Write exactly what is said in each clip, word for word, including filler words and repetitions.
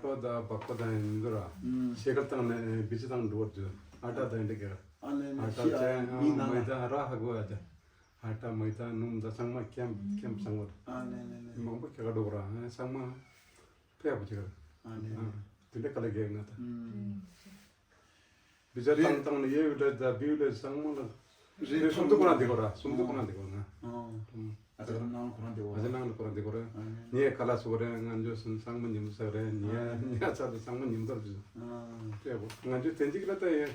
པ་དང་སྦག་པ་དང་ཡིན་འདུག་ར། ཨུམ། ཤེལ་དཀར་བཏང་ནས་བི་ཅི་བཏང་འགྲོ་བར་འདུག་ཨ་ཊ་དང་འདི་ག་ར། ཨ་ལེ་ལེ། ཨ་ཊ་ཤི་ཨ་ཅན་མི་ནང་མོའི་ལ། དང་ར་ཧ་གོ་ཨ་ཅན། ཨ་ཊ་མོའི་དང་སྣུམ་དང་ཚང་མ་ཁེམ་ཁེམ་ཚང་མ། ཨ་ལེ་ལེ་ལེ། མང་པོ་ཁྱེད་ཀ་འགྲོ་ག་ར་ཚང་མ་ཕེབས་པ་ཅིག་ར། ཨ་ལེ་ལེ། དེ་འདྲ་ག་ལ་རྒྱག་ན་ད། ཨུམ། བི་ཅི་བཏང་བཏང་ནས་ཡེ་བི་ཅི་ད་བི་བི་ཅི་ཚང་མ་ལ། རེད། སུམ་མདོ་ཁོ་རང་འདི་གོ་ར། སུམ་མདོ་ཁོ་རང་འདི་གོ་ང་། ཨོ། ཨ་ཅག་རང་ནང་ཁོ་རང་འདི་གོ་ར། ཨ་ཅག་ནང་ལ་ཁོ་རང་འདི་གོ་ར། ཨ་ནི། ངས་ཁ་ལག་སོགས་རེད། ང་འཇོག་སུན་ཚང་མ་ཉིན་མོ་ཟ་རེད། ཉལ་ཉལ་ཚར་དུས་ཚང་མ་ཉིན་མོ་ཟ་རེད། ཨ། སྤྲད་གོ་ང་འཇོག་དེ་འཇིག་ལ་ལྟ་ཡོད།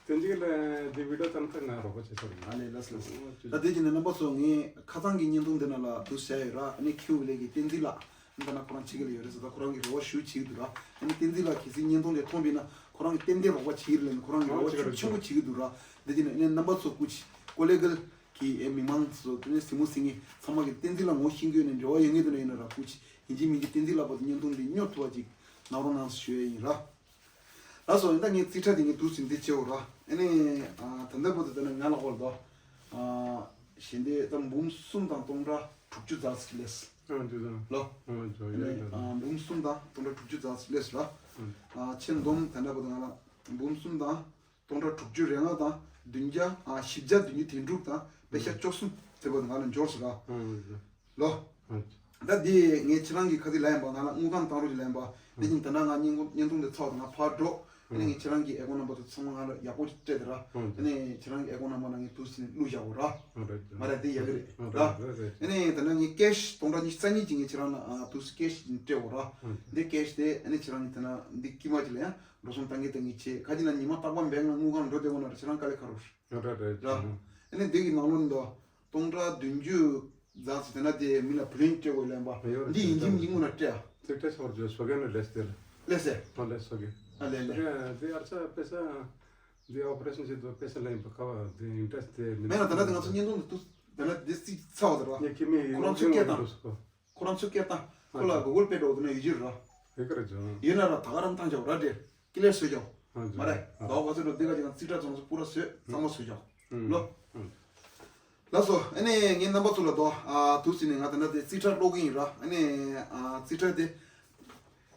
དེ་འཇིག་ལ་འདི་བི་ཅི་ཙམ་ལྟ་ང་རོགས་པ་བྱེད་ས་རེད། ཨ་ལེ་ལགས་སོ། ཨོ་ཅི། ད་དེ་གྱི་ནས་རྣམ་པ་ཚོ་ངས་ཁ་སང་གི་བརྙན་ཐུང་འདི་ནང་ལ་འདུག་བྱས་ཡོད་ར། ཨ་ནི་ཁྱེའུ་ལེ་གི་བསྟན་འཛིན་ལགས། ད་ན་ཁོ་རང་ཕྱི་རྒྱལ་ལ་ཡོད་རེད་ཟེར། ད་ཁོ་རང་གི་རེ་བ་ཞུ་བྱེད་ཀྱི་འདུག་ར། ཨ་ནི་བསྟན་འཛིན་ལགས་གལ་སྲིད་བརྙན་ཐུང་དེ་མཐོང་པ་ཡིན་ན་ཁོ་རང་གི་ཏན་ཏན་རོགས་པ་བྱེད་ཀྱི་རེད་ལབ་ནས་ཁོ་རང་གི་རེ་བ་ཤུགས་ཆེན་པོ་བྱེད་ཀྱི་འདུག་ར། འདི་ཅི་ནས་ཨ་ནི་རྣམ་པ་ཚོ་སྐུ་མཁྱེན་ཀོ་ལེ་གལ་གྱི་ཨེ་མི་མང་ཚོ་དེ་ནས་སྲིང་མོ་སྲིང་ངེ་ཚང་མ་གི་བསྟན་འཛིན་ལགས་ངོ་ཤེས་ཀྱི་ཡོད་ནས་འབྲེལ་བ་ཡོད་ངེས་དུ་ན་ཡིན་ན་ར། སྐུ་མཁྱེན་ཡིན་གཅིག་མིན་གཅིག་བསྟན་འཛིན་ལགས་པོ་དེ་བརྙན་ཐུང་འདི་སྙོབ་ཐུབ་པ་ཅིག་གནང་རོགས་གནང་ཞུ་ཡས་ཡིན་ར། ལགས་སོ། ཡིན་ད་ངས་རྩིས་ཁྲ་དེ་ངས་དུས་ཟིན་འདི་བྱེད་འོ་ར། ཨ་ནི་ཨ་ད་ལྟ་བུ་དེ་ལྟ་ན་ང་ལ་ཧོལ་དོ། ཨ་གཞན་དེ་ད་འབུམ་གསུམ་དང་སྟོང་ཕྲག་དྲུག་ཅུ་རྩ་གཅིག་ལས། ཨ་འདི་དང་། ལོ། ཨ་འདི་ཨ་ནི་ཡོད་ཡོད། ཨ་འབུམ་གསུམ་དང་སྟོང་ཕྲག་དྲུག་ཅུ་རྩ་གཅིག་ལས་ར། ཨ་ཨ་ཆེན་བསྡོམས་ད་ལྟ་བུ་དེ་ང་ལ་འབུམ་གསུམ་དང་སྟོང་ཕྲག་དྲུག་ཅུ་རེ་ལྔ་དང་བདུན་བརྒྱ་ཨ་བཞི་བརྒྱ་བདུན་ཅུ་དོན་དྲུག་དང་པེ་ཤ་བཅུ་གསུམ་དེ་བུ་དེ་ང་ལ་འབྱོར་སོང་ར། ཨ་འདི། ལོ། ཨ་ད་འདི་ངས་ཁྱེད་རང་གི་ཁ་ཐིག་ལ་ཡིན་པ་ང་ལ་དངུལ་ཁང་བཏང་རོགས་ཀྱི་ལ་ཡིན་པ། འདི་ཉིན་ད་ནང་ང་བརྙན་ཐུང་འདི་ཚོགས་ང་ཕར་འགྲོ། ཨ་ནི་ངས་ཁྱེད་རང་གི་ཨེ་ཀོ་ནམ་བར་དུ་ཚང་མ་ང་ལ་ཡག་པོ་ཅིག་སྤྲད་དེ་ར། ཨ་ནི་ཁྱེད་རང་གི་ཨེ་ཀོ་ནམ་བར་ནང་ངས་དུས་ཚོད་ནས་བླུགས་བཞག་གོ་ར། ཨ་རེད། མ་རེད་འདི་ཡག་གི་རེད་ར། ཨ་རེད་རེད། ཨ་ནི་ད་ནང་ངས་ཀེ་ཤི་སྟོང་ཕྲག་ཉི་ཤུ་རྩ་གཉིས་ཅིག་ངས་ཁྱེད་རང་ལ་དུས་ཚོད་ཀེ་ཤི་ཅིག་སྤྲད་གོ་ར། འདི་ཀེ་ཤི་དེ་ཨ་ནི་ཁྱེད་རང་གི་ད་ནང་འདི་དཀྱིལ་མ་ཅིག་ལ་ཡང་འགྲོ་སོང་བཏང་གི་བཏང་གི་བྱེད། ཁ་ཅིག་ན་ཉི་མ་རྟག་པར་བེང་ལ་དངུལ་ཁང་འགྲོ་བསྡད་གོ་ན་ར་ཁྱེད་རང་དཀའ་ལས་ཁག་རོ། ཨ་རེད་རེད། ར། ཨ་ནི་འདི་གི་ནང་ལོགས་ནས་ད་སྟོང་ཕྲག་བདུན་ཅུ་ཛ་ཙི་དེ་ན་དེ་མི་ལ་བུ་ལོན་སྤྲད་དགོས་ལན་པ། ཡོད་རེད། འདི་ཡིན་གཅིག་མིན་གཅིག་སྔོན་ལ་སྤྲད་ཨ། ཚིག་ཕྲད་ཚོར་བཅོས་སོ་གན་ལ་ལས་སྟེར། ལས་སེ། ཨ་ལས་སོ་གན། ཨ་ལས་ལས། དེ་དེ་ཨར་ཚ་པེ་ས། འདི་ཨོ་པ་རེ་ཤན་བྱེད་དུ་པེ་ས་ལེན་པ་ཁ་བ་དེ་ཨིན་ཊ་རེ་སི་ཊི་དེ་མེད་ན་ད་ལྟ་དེ་ང་ཚོ་བརྙན་ཐུང་དུ་དུ་ད་ལྟ་དེ་རྩིས་ཚ་བ་དར་བ། ངས་ཁྱི་མི་ཁོ་རང་ཚོ་སྐད་བཏང་། ཁོ་རང་ཚོ་སྐད་བཏང་། ཁོ་ལ་གུ་གུལ་པེ་འགྲོ་འདུག་ན་ཡིད་ཆེས་ར། ཡོད་ག་རེ་བྱུང་། ཡིན་ན་ར་ད་ག་རང་བཏང་བྱ་བ་ར་དེ། ཀི་ལེར་བཟོས་ཀྱང་། ཨ་མ་རེད། ཨ་ཟླ་བ་ག་ཚོད་འགྲོ་འདི་ག་ཅིག་ན་རྩིས་ཁྲ་ཚོ་ཚོ་པུ་ར་བཟོས་ཨ་གཙང་མ་བཟོས་ཀྱང་། ཨ་ལོ། ཨ་ལགས་སོ། ཨ་ནི་ངའི་རྣམ་པ་ཚོ་ལ་དོ། ཨ་དུས་ཚོད་ནས་ང་ད་ལྟ་དེ་རྩིས་ཁྲ་ཀློག་གི་ཡིན་ར། ཨ་ནི་ཨ་རྩིས་ཁྲ་དེ།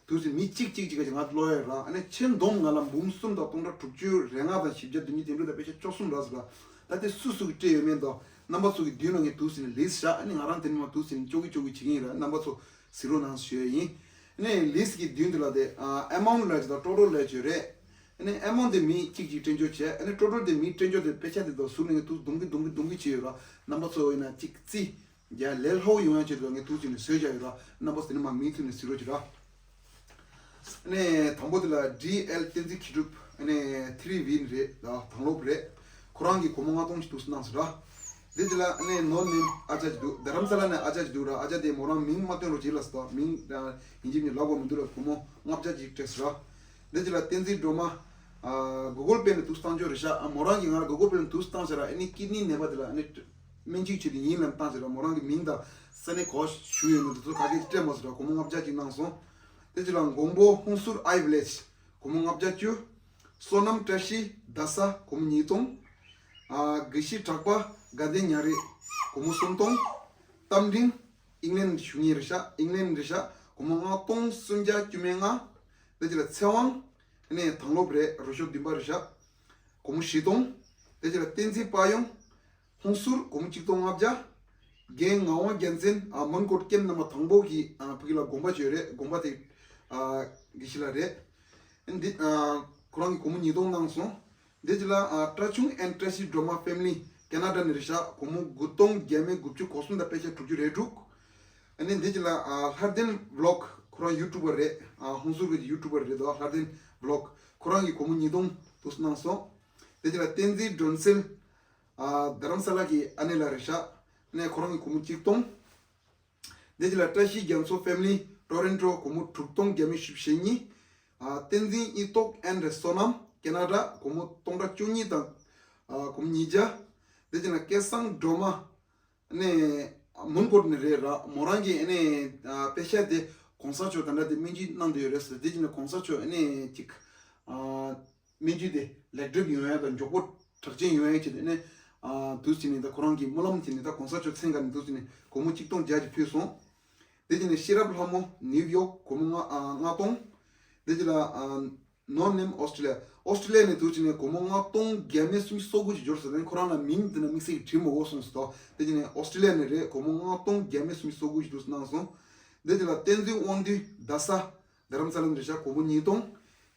དུས་ཚོད་མི་གཅིག་གཅིག་གཅིག་ག་ཅིག་ང་ཀློག་ཡོད་ར། ཨ་ནི་ཆེན་བསྡོམས་ང་ལ་འབུམ་གསུམ་དང་སྟོང་ཕྲག་དྲུག་ཅུ་རེ་ལྔ་དང་བཞི་བརྒྱ་བདུན་ཅུ་དོན་དྲུག་དང་པེ་ཤ་བཅུ་གསུམ་རག་སོང་ར། ད་དེ་སུ་སུ་གིས་སྤྲད་ཡོད་མེད་དོ། རྣམ་པ་ཚོ་གི་མདུན་ལ་ངས་དུས་ཚོད་ནས་ལིས་ཤག་ཨ་ནི་ང་རང་དེ་ནས་མ་དུས་ཚོད་ནས་ཅོག་གི་ཅོག་གི་བྱེད་ཀྱི་ཡིན་ར། རྣམ་པ་ཚོ་གཟིགས་རོགས་གནང་ཞུ་ཡ་ཡིན། ཨ་ནི་ལིས་ཀྱི་མདུན་དེ་ལ་དེ་ཨ་ཨེ་མའུན་ཊི་ལ་ཅིག་དང་ཊོ་ཊལ་ལ་ཅིག་ཡོད་རེད། ཨ་ནི་ཨེ་མའུན་ཊི་དེ་མི་གཅིག་གཅིག་སྤྲད་འཇོག་བྱས། ཨ་ནི་ཊོ་ཊལ་དེ་མི་སྤྲད་འཇོག་དེ་པེ་ཤ་དེ་དང་ཟུར་ནས་ངས་དུས་སྡོམ་གི་སྡོམ་གི་སྡོམ་གི་བྱས་ཡོད་ར། རྣམ་པ་ཚོ་ཡིན་ན་གཅིག་རྩིས་རྒྱག་ལས་སླ་བོ་ཡོང་ཡ་ཆེད་དུ་ངས་དུས་ཚོད་ནས་བཟོས་བཞག་ཡོད་ར། རྣམ་པ་ཚོ་དེ་ནས་མ་མིའི་ཚུལ་ནས་གཟིགས་རོགས་བྱེད་ར། ཨ་ནི་དང་པོ་དེ་ལ་ཌི་ཨེལ་བསྟན་འཛིན་མཁས་གྲུབ་ཨ་ནི་ཐི་རི་ཝིན་རེད་ད། དང་སློབ་རེད། ཁོ་རང་གིས་སྒོར་མོ་ལྔ་སྟོང་ཞིག་དུས་སུ་གནང་སོང་ར། འདི་དེ་ལ་ཨ་ནི་ནོ་ནེམ་ཨ་ཅག་ཅིག་འདུག་རྡ་རམ་ས་ལ་ནས་ཨ་ཅག་ཅིག་འདུག་ར། ཨ་ཅག་དེ་མོ་རང་མིང་མ་བཏོན་རོགས་བྱེད་ལབ་སོང་། མིང་ཡིན་གཅིག་མིན་གཅིག་ལབ་དགོས་མི་འདུག་ལ་སྒོར་མོ་ལྔ་བརྒྱ་ཅིག་སྤྲད་སོང་ར། འདི་དེ་ལ་བསྟན་འཛིན་སྒྲོལ་མ། གུ་གུལ་པེ་ནས་དུས་སུ་བཏང་འཇོག་རེད་ཤག་ཨ་མོ་རང་གིས་ང་ལ་གུ་གུལ་པེ་ནས་དུས་སུ་བཏང་ཟེར་ར། ཨ་ནི་ཀིཌ་ནི་ནད་པ་དེ་ལ་ཨ་ནི་སྨན་བཅོས་བྱེད་དུས་ཡིན་ལབ་བཏང་ཟེར་ར། མོ་རང་གི་མིང་དང་ས་གནས་ག་པར་བཞུགས་ཡོད་མེད་དེ་ཚོ་ག་གེ་ཅིག་སྤྲད་མ་སོང་ར། སྒོར་མོ་ལྔ་བརྒྱ་ཅིག་གནང་སོང་། དེ་ཅི་ལ་མགོན་པོ་ཧོང་སུར་ཨའི་ཝི་ལེཇ་སྒོར་མོ་ལྔ་བརྒྱ་བཅུ། བསོད་ནམས་བཀྲ་ཤིས་རྡ་ས་སྒོར་མོ་ཉིས་སྟོང་། ཨ་དགེ་བཤེས་གྲགས་པ་དགའ་ལྡན་ཉ་རེ་སྒོར་མོ་སུམ་སྟོང་། རྟ་མགྲིན་ཨིང་ལན་བཞུགས་མཁན་རེད་ཤག་ཨིང་ལན་རེད་ཤག་སྒོར་མོ་ལྔ་སྟོང་སུམ་བརྒྱ་བཅུ་མེད་ལྔ། དེ་ཅི་ལ་ཚེ་དབང་། ཨ་ནི་དང་སློབ་རེད། རུ་ཤོབ་བདུན་པ་རེད་ཤག་སྒོར་མོ་བཞི་སྟོང་། དེ་ཅི་ལ་བསྟན་འཛིན་དཔལ་ཡོན། ཧོང་སུར་སྒོར་མོ་གཅིག་སྟོང་ལྔ་བརྒྱ། རྒན་ངག་དབང་རྒྱལ་མཚན་ཨ་མོན་གྷོ་ཀེམ་ནང་མ་དང་པོ་གི་ཨ་ཕ་གི་ལ་དགོན་པ་ཅིག་ཡོད་རེད། དགོན་པ་དེ་ཨ་དགེ་བཤེས་ལགས་རེད། འདི་ཨ་ཁོ་རང་གིས་སྒོར་མོ་ཉིས་སྟོང་གནང་སོང་། འདི་ཅི་ལ་ཨ་བཀྲ་ཆུང་ཨེན་བཀྲ་ཤིས་སྒྲོལ་མ་ཕེ་མི་ལི་ཁེ་ན་ཌ་ནས་རེད་ཤག་སྒོར་མོ་དགུ་སྟོང་བརྒྱ་མེད་དགུ་བཅུ་གོ་གསུམ་དང་པེ་ཤ་དྲུག་ཅུ་རེ་དྲུག་ཨ་ནི་འདི་ཅི་ལ་ཨ་ལྷ་ལྡན་བི་ལོག་ཁོ་རང་ཡུ་ཊུབ་པར་རེད། ཨ་ཧོང་སུར་གི་ཡུ་ཊུབ་པར་རེད་དོ། ལྷ་ལྡན་བི་ལོག་ཁོ་རང་གིས་སྒོར་མོ་ཉིས་སྟོང་དུས་སུ་གནང་སོང་། འདི་ཅི་ལ་བསྟན་འཛིན་སྒྲོན་གསལ། ཨ་རྡ་རམ་ས་ལ་གི་ཨ་ནེ་ལགས་རེད་ཤག་ཨ་ནེ་ཁོ་རང་གི་སྒོར་མོ་གཅིག་སྟོང་། འདི་ཅི་ལ་བཀྲ་ཤིས་རྒྱ་མཚོ་ཕེ་མི་ལི་ཊོ་རེན་ཊོ་སྒོར་མོ་དྲུག་སྟོང་བརྒྱ་མེད་བཞི་བཅུ་ཞེ་གཉིས། ཨ་བསྟན་འཛིན་ཨི་ཏོག་ཨན་རེ་བསོད་ནམས་ཁེ་ན་ཌ་སྒོར་མོ་སྟོང་ཕྲག་བཅུ་གཉིས་དང་ཨ་སྒོར་མོ་ཉིས་བརྒྱ། འདི་ཅི་ལ་སྐལ་བཟང་སྒྲོལ་མ་ཨ་ནེ་མོན་གྷོ་ནས་རེད་ར། མོ་རང་གིས་ཨ་ནེ་ཨ་པེ་ཤ་དེ་གོང་ས་མཆོག་ད་ལྟ་དེ་སྨན་བཅོས་གནང་བསྡད་ཡོད་རེད་ཟེར། འདི་ཅི་ལ་གོང་ས་མཆོག་ཨ་ནེ་ཅིག་ཨ། སྨན་བཅོས་དེ་ལེགས་གྲུབ་ཡོང་ཡ་དང་མགྱོགས་པོ་གྲགས་ཅན་ཡོང་ཡ་ཆེད་དུ་ནས་ཨ་དུས་ཚོད་ནས་ད་ཁོ་རང་གི་སྨོན་ལམ་བྱས་ནས་ད་གོང་ས་མཆོག་མཚན་ག་ནས་དུས་ཚོད་ནས་སྒོར་མོ་གཅིག་སྟོང་བརྒྱ་ཅིག་ཕུལ་སོང་། དེ་རྗེས་ནས་ཤེས་རབ་ལྷ་མོ་ནིའུ་ཡོག་སྒོར་མོ་ལྔ་ཨ་ལྔ་སྟོང་། འདི་ཅི་ལ་ཨ་ནོ་ནེམ་ཨོ་སི་ཀྲི་ལི་ཡ། ཨོ་སི་ཀྲི་ལི་ཡ་ནས་དུས་ཅི་ནས་སྒོར་མོ་ལྔ་སྟོང་བརྒྱ་མེད་སུམ་ཅུ་སོ་དགུ་ཞིག་འབྱོར་སོང་། དེ་ནས་ཁོ་རང་ལ་མིང་དེ་ན་དམིགས་བསལ་གྱི་བྲིས་མ་དགོས་གསུངས་སོང་། དེ་ཅི་ནས་ཨོ་སི་ཀྲི་ལི་ཡ་ནས་རེད། སྒོར་མོ་ལྔ་སྟོང་བརྒྱ་མེད་སུམ་ཅུ་སོ་དགུ་ཞིག་འདུག་གནང་སོང་། འདི་ཅི་ལ་བསྟན་འཛིན་དབང་འདུས་རྡ་ས་རྡ་རམ་ས་ལ་ནས་རེད་ཤག་སྒོར་མོ་ཉིས་སྟོང་།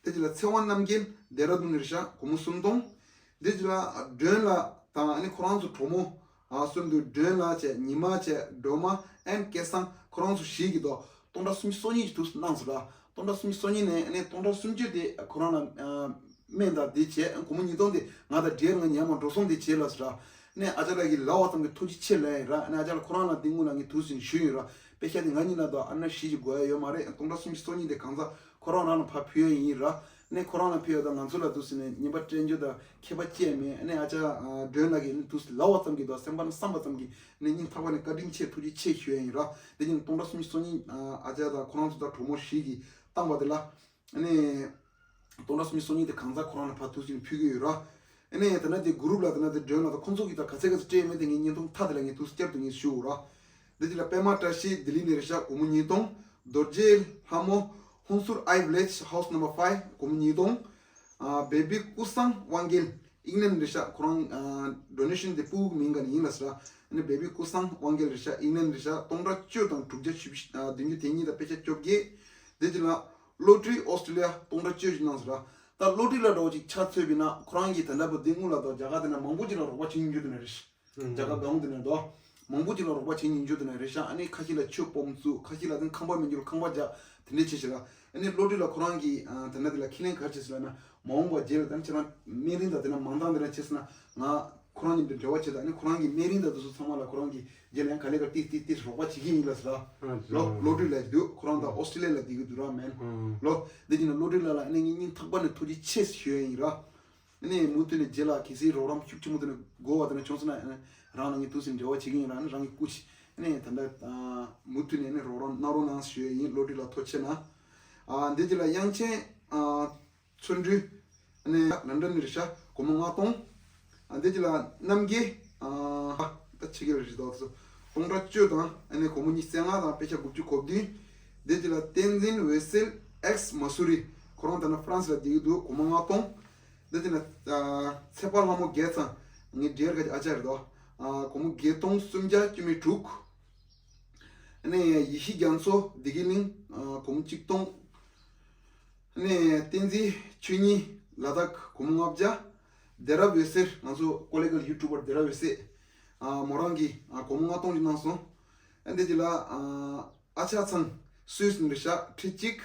དེ་ཅི་ལ་ཚེ་དབང་རྣམ་རྒྱལ་ལྡེ་ར་ལྡུན་ནས་རེད་ཤག་སྒོར་མོ་སུམ་སྟོང་། དེ་ཅི་ལ་སྒྲོན་ལགས་དང་ཨ་ནི་ཁོ་རང་ཚོ་གྲོགས་མོ། ཨ་གསུམ་འདུག་སྒྲོན་ལགས་བྱས། ཉི་མ་བྱས། སྒྲོལ་མ། ཨན་སྐལ་བཟང་། ཁོ་རང་ཚོ་བཞི་གིས་དོ་སྟོང་ཕྲག་སུམ་ཅུ་སོ་གཉིས་ཀྱི་དུས་སུ་གནང་སོང་ར། སྟོང་ཕྲག་སུམ་ཅུ་སོ་གཉིས་ནས་ཨ་ནི་སྟོང་ཕྲག་སུམ་ཅུ་དེ་ཁོ་རང་ལ་ཨ་སྨན་དང་དེ་བྱས། སྒོར་མོ་ཉིས་སྟོང་དེ་ང་དང་འབྲེལ་ང་ཉལ་མ་འགྲོ་སོང་དེ་བྱས་ལ་སོང་ར། ཨ་ནི་ཨ་ཅག་ལགས་ཀྱིས་ལབ་པ་ཙམ་གྱིས་ཐུགས་རྗེ་ཆེ་ལབ་ཡིན་ར། ཨ་ནི་ཨ་ཅག་ལགས་ཁོ་རང་ལ་འདི་སྔོན་ལ་ངས་དུས་སུ་ཞུས་ཡིན་ར། པེ་ཤ་དེ་ང་གཉིས་ལ་དང་ཨ་ན་བཞི་ཅིག་དགོས་ཡ་ཡོད་མ་རེད། སྟོང་ཕྲག་སུམ་ཅུ་སོ་གཉིས་དེ་གང་ཟག་ཁོ་རང་རང་ལ་ཕར་ཕུལ་ཡ་ཡིན་ར། ཨ་ནི་ཁོ་རང་ལ་ཕུལ་ཡ་དང་ང་ཚོ་ལ་དུས་སུ་ནས་ཉེས་པ་སྤྲད་རྒྱུ་དང་ཁྱད་པར་ཅི་ཡང་མེད། ཨ་ནི་ཨ་ཅག་སྒྲོན་ལགས་ཀྱིས་ཨ་ནི་དུས་སུ་ལབ་པ་ཙམ་གྱིས་དང་སེམས་པ་ནས་བསམ་པ་ཙམ་གྱིས་ཨ་ནི་སྙིང་ཐག་པ་ནས་བཀའ་དྲིན་ཆེ་ཐུགས་རྗེ་ཆེ་ཞུ་ཡ་ཡིན་ར། དེ་བཞིན་སྟོང་ཕྲག་སུམ་ཅུ་སོ་གཉིས་ཨ་ཅག་དང་ཁོ་རང་ཚོ་དང་གྲོགས་མོ་བཞི་གིས་བཏང་བ་དེ་ལ། ཨ་ནི་སྟོང་ཕྲག་སུམ་ཅུ་སོ་གཉིས་དེ་གང་ཟག་ཁོ་རང་ལ་ཕར་དུས་ཅིག་ཕུལ་གྱི་ཡོད་ར། ཨ་ནི་དེ་ན་དེ་གུ་རུབ་ལ་དེ་ན་དེ་སྒྲོན་ལ་དང་ཁོང་ཚོ་གིས་ད་ག་ཚད་ག་ཚད་སྤྲད་ཡོད་མེད་དེ་ངས་བརྙན་ཐུང་མཐའ་དེ་ལ་ངས་དུས་བསྐྱར་དུ་ངས་ཞུ་འོ་ར། དེ་ཅི་ལ་པད་མ་བཀྲ་ཤིས་ལྡི་ལི་ནས་རེད་ཤག་སྒོར་མོ་ཉིས་སྟོང་། རྡོ་རྗེ་ལྷ་མོ་ཧུན་སུར་ཨའི་ཝི་ལེཇ་ཧའུ་སི་ནམ་བར་ཕའིབ་སྒོར་མོ་ཉིས་སྟོང་། ཨ་བེ་བི་ཀུ་སང་དབང་རྒྱལ་ཨིང་ལན་རེད་ཤག་ཁོ་རང་ཨ་ཌོ་ནེ་ཤན་དེ་སྤུ་གུ་མིང་ག་ནས་ཡིན་ལ་ཟེར་ར། ཨ་ནི་བེ་བི་ཀུ་སང་དབང་རྒྱལ་རེད་ཤག་ཨིང་ལན་རེད་ཤག་སྟོང་ཕྲག་བཅུ་དང་དྲུག་བརྒྱ་བདུན་ཅུ་དོན་གཉིས་དང་པེ་ཤ་བཅོ་བརྒྱད། དེ་ཅི་ལ་ལོ་ཊ་རི་ཨོ་སི་ཀྲི་ལི་ཡ་སྟོང་ཕྲག་བཅུ་ཞིག་གནང་ཟེར་ར། ད་ལོ་ཊ་རི་ལ་འགྲོ་ཅིག་ཆ་མཚོན་པ་ཡིན་ན་ཁོ་རང་གིས་ད་ལྟ་བུ་འདི་སྔོན་ལ་དང་རྒྱ་གར་དེ་ན་མང་པོ་ཅིག་ལ་རོགས་པ་བྱེད་མྱོང་རྒྱུ་དེ་ན་རེད། རྒྱ་གར་བང་དེ་ན་དོ། མང་པོ་ཅིག་ལ་རོགས་པ་བྱེད་མྱོང་རྒྱུ་དེ་ན་རེད་ཤག་ཨ་ནི་ཁ་ཤས་ལ་ཆུ་སྦོམ་བཙུགས། ཁ་ཤས་ལ་དེ་ཁང་པ་མེད་རྒྱུ་ལ་ཁང་པ་རྒྱག་དེ་འདྲས་བྱས་ཤག་ཨ་ནི་ལོ་ཊ་རི་ལ་ཁོ་རང་གིས་ཨ་དེ་ན་དེ་ལ་ཁས་ལེན་ག་རེ་བྱས་ཟེར་ལབ་ན། མ་འོངས་པ་རྗེས་ལ་ད་ནི་ཁྱེད་རང་སྨན་རིན་དང་དེ་ན་མང་ཐང་དེ་ན་བྱས་ཟེར་ན་ང་ཁོ་རང་མཉམ་དུ་འབྲེལ་བ་བྱེད་དང་། ཨ་ནི་ཁོ་རང་གི་སྨན་རིན་དང་དེ་ཚོ་ཚང་མ་ལ་ཁོ་རང་གིས་རྗེས་ལ་ཡང་ག་ལེ་ག་ཏིས་ཏིས་ཏིས་རོགས་པ་བྱེད་ཀྱི་ཡིན་ལ་ཟེར་ར། ལོ་ལོ་ཊ་རི་ལ་འདུག་ཁོ་རང་དང་ཨོ་སི་ཀྲི་ལི་ཡ་ལ་བསྡད་ཀྱི་འདུག་ར་མེན། ལོ་འདི་ཅི་ན་ལོ་ཊ་རི་ལ་ལ་ཨ་ནི་ངས་སྙིང་ཐག་པ་ནས་ཐུགས་རྗེ་ཆེ་ཞུ་ཡ་ཡིན་ར། ཨ་ནི་མུ་མཐུད་ནས་རྗེས་ལ་གལ་སྲིད་རོགས་རམ་ཤུགས་ཆེན་པོ་དེ་ནས་དགོས་པ་དེ་ན་བྱུང་སོང་ན་ཨ་ནི་རང་ལ་ངས་དུས་སུ་འབྲེལ་བ་བྱེད་ཀྱི་ཡིན་ར། ཨ་ནི་རང་གི་སྐུ་མཁྱེན། ཨ་ནི་ད་ལྟ་མུ་མཐུད་ནས་ཨ་ནི་རོགས་རམ་གནང་རོགས་གནང་ཞུ་ཡ་ཡིན། ལོ་ཊ་རི་ལ་ཐུགས་རྗེ་ཆེ་གནང་། ཨ་འདི་ཅི་ལ་དབྱངས་ཅན་ཨ། ཚོན་སྒྲོས། ཨ་ནི་ལན་ཌན་ནས་རེད་ཤག་སྒོར་མོ་ལྔ་སྟོང་། ཨ་འདི་ཅི་ལ་རྣམ་རྒྱལ་ཨ་ད་ཕྱི་རྒྱལ་རེད་དོ། སྟོང་ཕྲག་བཅུ་དང་ཨ་ནི་སྒོར་མོ་ཉི་ཤུ་རྩ་ལྔ་དང་པེ་ཤ་དགུ་བཅུ་གོ་བདུན། འདི་ཅི་ལ་བསྟན་འཛིན་འོད་ཟེར་ཨེགས་མ་སུ་རི། ཁོ་རང་ད་ནི་ཧྥ་རན་སི་ལ་བསྡད་ཀྱི་འདུག་སྒོར་མོ་ལྔ་སྟོང་། འདི་ཅི་ལ་ཨ་ཚེ་དཔག་ལྷ་མོ་རྒྱལ་ཚང་། ངའི་འབྲེལ་ག་ཨ་ཅག་རེད་དོ། ཨ་སྒོར་མོ་བརྒྱད་སྟོང་སུམ་བརྒྱ་བཅུ་མེད་དྲུག་ཨ་ནི་ཡེ་ཤེས་རྒྱ་མཚོ་བདེ་སྐྱིད་གླིང་ཨ་སྒོར་མོ་གཅིག་སྟོང་། ཨ་ནི་བསྟན་འཛིན་ཆོས་ཉིད་ལ་དྭགས་སྒོར་མོ་ལྔ་བརྒྱ། བདེ་རབ་འོད་ཟེར། ང་ཚོ་ཀོ་ལི་གལ་ཡུ་ཊུབ་པར་བདེ་རབ་འོད་ཟེར། ཨ་མོ་རང་གིས་ཨ་སྒོར་མོ་ལྔ་སྟོང་ཅིག་གནང་སོང་། ཨ་འདི་ཅི་ལ་ཨ་ཨ་ཆག་ཚང་སུད་སི་ནས་རེད་ཤག་ཁྲི་གཅིག་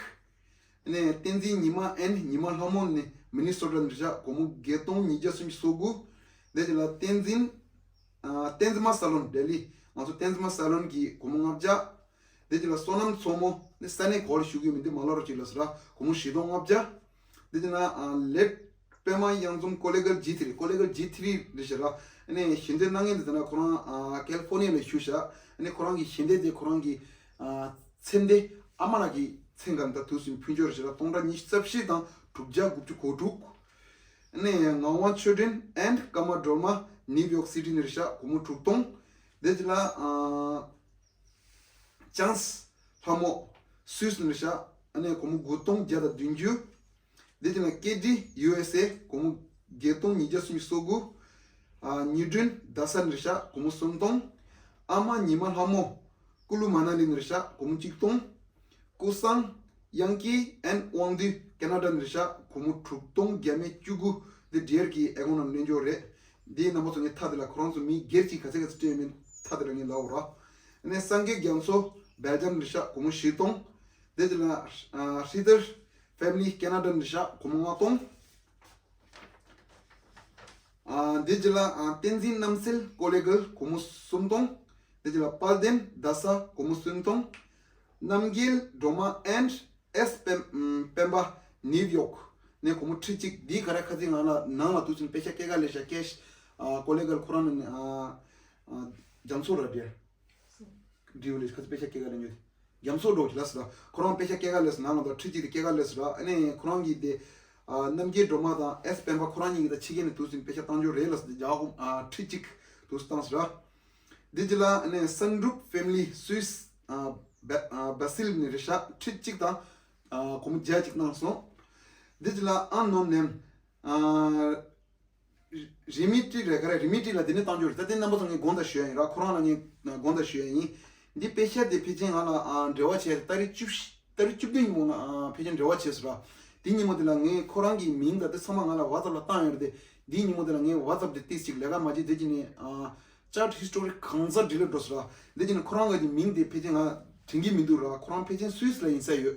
ཨ་ནི་བསྟན་འཛིན་ཉི་མ་ཨན་ཉི་མ་ལྷ་མོ་ནས་མི་ནི་སོ་ཊ་ནས་རེད་ཤག་སྒོར་མོ་བརྒྱད་སྟོང་ཉིས་བརྒྱ་སུམ་ཅུ་སོ་དགུ། འདི་ཅི་ལ་བསྟན་འཛིན་ཨ་བསྟན་འཛིན་མ་ས་ལོན་ལྡི་ལི། ང་ཚོ་བསྟན་འཛིན་མ་ས་ལོན་གྱིས་སྒོར་མོ་ལྔ་བརྒྱ། དེ་ཅི་ལ་བསོད་ནམས་མཚོ་མོ་ནི་ས་གནས་གོ་ལ་ཞུ་གི་མི་འདི་མ་ལོ་རོ་ཅིག་ལ་ཟེར་ར་སྒོར་མོ་བཞི་སྟོང་ལྔ་བརྒྱ། དེ་ཅི་ན་ལེད་པད་མ་གཡང་འཛོམས་ཀོ་ལི་གལ་ཇི་ཐི་རི། ཀོ་ལི་གལ་ཇི་ཐི་རི་རེད་ཟེར་ར། ཨ་ནི་ཞལ་འདེབས་གནང་མཁན་འདི་ད་ན་ཁོ་རང་ཨ་ཀལ་ཧྥོ་ནི་ཡ་ལ་བཞུགས་ཤག་ཨ་ནི་ཁོ་རང་གི་ཞལ་འདེབས་དེ་ཁོ་རང་གི་ཨ་མཚན་དེ་ཨ་མ་ལགས་ཀྱི་མཚན་ག་ད་དུས་སུ་ཕུལ་འབྱོར་ཟེར་ར། སྟོང་ཕྲག་ཉི་ཤུ་རྩ་བཞི་དང་དྲུག་བརྒྱ་དགུ་བཅུ་གོ་དྲུག་ཨ་ནི་ངག་དབང་ཆོས་སྒྲོན་ཨེན་ཀརྨ་སྒྲོལ་མ་ནིའུ་ཡོག་སི་ཊི་ནས་རེད་ཤག་སྒོར་མོ་དྲུག་སྟོང་། དེ་ཅི་ལ་ཨ། ཅང་སི་ལྷ་མོ་སུད་སི་ནས་རེད་ཤག་ཨ་ནི་སྒོར་མོ་དགུ་སྟོང་བརྒྱ་དང་བདུན་ཅུ། དེ་ཅི་ན་ཀེ་ཌི་ཡུ་ཨེས་ཨེ་སྒོར་མོ་བརྒྱད་སྟོང་ཉིས་བརྒྱ་སུམ་ཅུ་སོ་དགུ། ཨ་ཉི་སྒྲོན་རྡ་ས་ནས་རེད་ཤག་སྒོར་མོ་སུམ་སྟོང་། ཨ་མ་ཉི་མ་ལྷ་མོ་ཀུ་ལུ་མ་ན་ལི་ནས་རེད་ཤག་སྒོར་མོ་གཅིག་སྟོང་། ཀུ་སང་དབྱངས་སྐྱིད་ཨན་དབང་འདུས་ཀེ་ན་ཌ་ནས་རེད་ཤག་སྒོར་མོ་དྲུག་སྟོང་བརྒྱ་མེད་བཅུ་དགུ། འདི་འབྲེལ་གྱི་ཨེ་ཁོང་ནང་ལེན་འཇོག་རེད། འདིའི་རྣམ་པ་ཚོ་ངས་མཐའ་དེ་ལ་ཁོ་རང་ཚོ་མི་སྒེར་གྱིས་ག་ཚད་ག་ཚད་སྤྲད་ཡོད་མེད་མཐའ་དེ་ལ་ངས་ལབ་འོ་ར། ཨ་ནི་སངས་རྒྱས་རྒྱ་མཚོ་སྦེལ་ཇམ་ནས་རེད་ཤག་སྒོར་མོ་བཞི་སྟོང་། དེ་དེ་ལ་ཧྲི་ཐར་ཕེ་མི་ལི་ཀེ་ན་ཌ་ནས་རེད་ཤག་སྒོར་མོ་ལྔ་སྟོང་། ཨ་འདི་ཅི་ལ་ཨ་བསྟན་འཛིན་རྣམ་གསལ་ཀོ་ལེ་གལ་སྒོར་མོ་སུམ་སྟོང་། འདི་ཅི་ལ་དཔལ་ལྡན་རྡ་ས་སྒོར་མོ་སུམ་སྟོང་། རྣམ་རྒྱལ་སྒྲོལ་མ་ཨེན་ཨེས་པེམ་པེམ་པ་ནིའུ་ཡོག་ནས་སྒོར་མོ་ཁྲི་གཅིག་འདིའི་ག་རེ་ཁ་ཚིག་ང་ལ་ནང་ལ་དུས་ཚོད་པེ་ཤ་སྐྱེལ་ག་ལས་ཤ་ཀེ་ཤ་ཨ་ཀོ་ལེ་གལ་ཁོ་རང་ནས་ཨ་ཨ་རྒྱ་མཚོ་ར་འདྲེ། འབྲི་བ་ལས་ཁ་ཚིག་པེ་ཤ་སྐྱེལ་ག་ལས་ཉོས། རྒྱ་མཚོ་འགྲོ་གི་ལ་སི་ད་ཁོ་རང་པེ་ཤ་སྐྱེལ་ག་ལས་སི་ནང་ལ་ད་ཁྲི་གཅིག་དེ་སྐྱེལ་ག་ལས་སི་ར། ཨ་ནི་ཁོ་རང་གིས་དེ་ཨ་རྣམ་རྒྱལ་སྒྲོལ་མ་དང་ཨེས་པེམ་པ་ཁོ་རང་གཉིས་ཀྱིས་ད་ཕྱི་རྒྱལ་ནས་དུས་ཚོད་པེ་ཤ་བཏང་འཇོག་རེད་ལ་སི་དེ་རྒྱ་ཧོ་ཨ་ཁྲི་གཅིག་དུས་བཏང་སི་ར། འདི་ཅི་ལ་ཨ་ནི་སན་གྲུབ་ཕེ་མི་ལི་སུད་སི་ཨ་བ་ཨ་བ་སིལ་ནས་རེད་ཤག་ཁྲི་གཅིག་དང་ ཨ་སྒོར་མོ་བརྒྱ་ཅིག་གནང་སོང་། འདི་ཅི་ལ་ཨན་ནོན་ནེམ། ཨ་རི་མི་ཏི་རེད་ག་རེ། རི་མི་ཏི་ལ་དེ་ནས་བཏང་རྒྱུ་རེད། ད་དེ་རྣམ་པ་ཚོ་ངས་དགོངས་དག་ཞུ་ཡ་ཡིན་ར། ཁོ་རང་ལ་ངས་དགོངས་དག་ཞུ་ཡ་ཡིན། འདི་པེ་ཤ་དེ་ཕལ་ཆེར་ང་ལ་ཨ་འབྲེལ་བ་བྱས་ཏ་རིག་བཅུ་བཞི་ཏ་རིག་བཅུ་བདུན་ཉིན་མོ་ང་ཨ་ཕལ་ཆེར་འབྲེལ་བ་བྱས་སོང་ར། དེ་ཉིན་མོ་དེ་ལ་ངས་ཁོ་རང་གི་མིང་དང་དེ་ཚང་མ་ང་ལ་ཝ་ཙབ་ལ་བཏང་ཡོད་རེད་དེ། དེ་ཉིན་མོ་དེ་ལ་ངས་ཝ་ཙབ་དེ་ཏིས་ཅིག་ལས་ཀ་མ་བྱེད་དེ་ཅི་ནས་ཨ། ཅཊ་ཧི་སི་ཊོ་རི་གང་ས་ཌི་ལིཊ་འགྲོ་སོང་ར། འདི་ཅི་ནས་ཁོ་རང་གི་མིང་དེ་ཕལ་ཆེར་ང་དྲན་གྱི་མི་འདུག་ར། ཁོ་རང་ཕལ་ཆེར་སུད་སི་ལ་ཡིན་ས་ཡོད།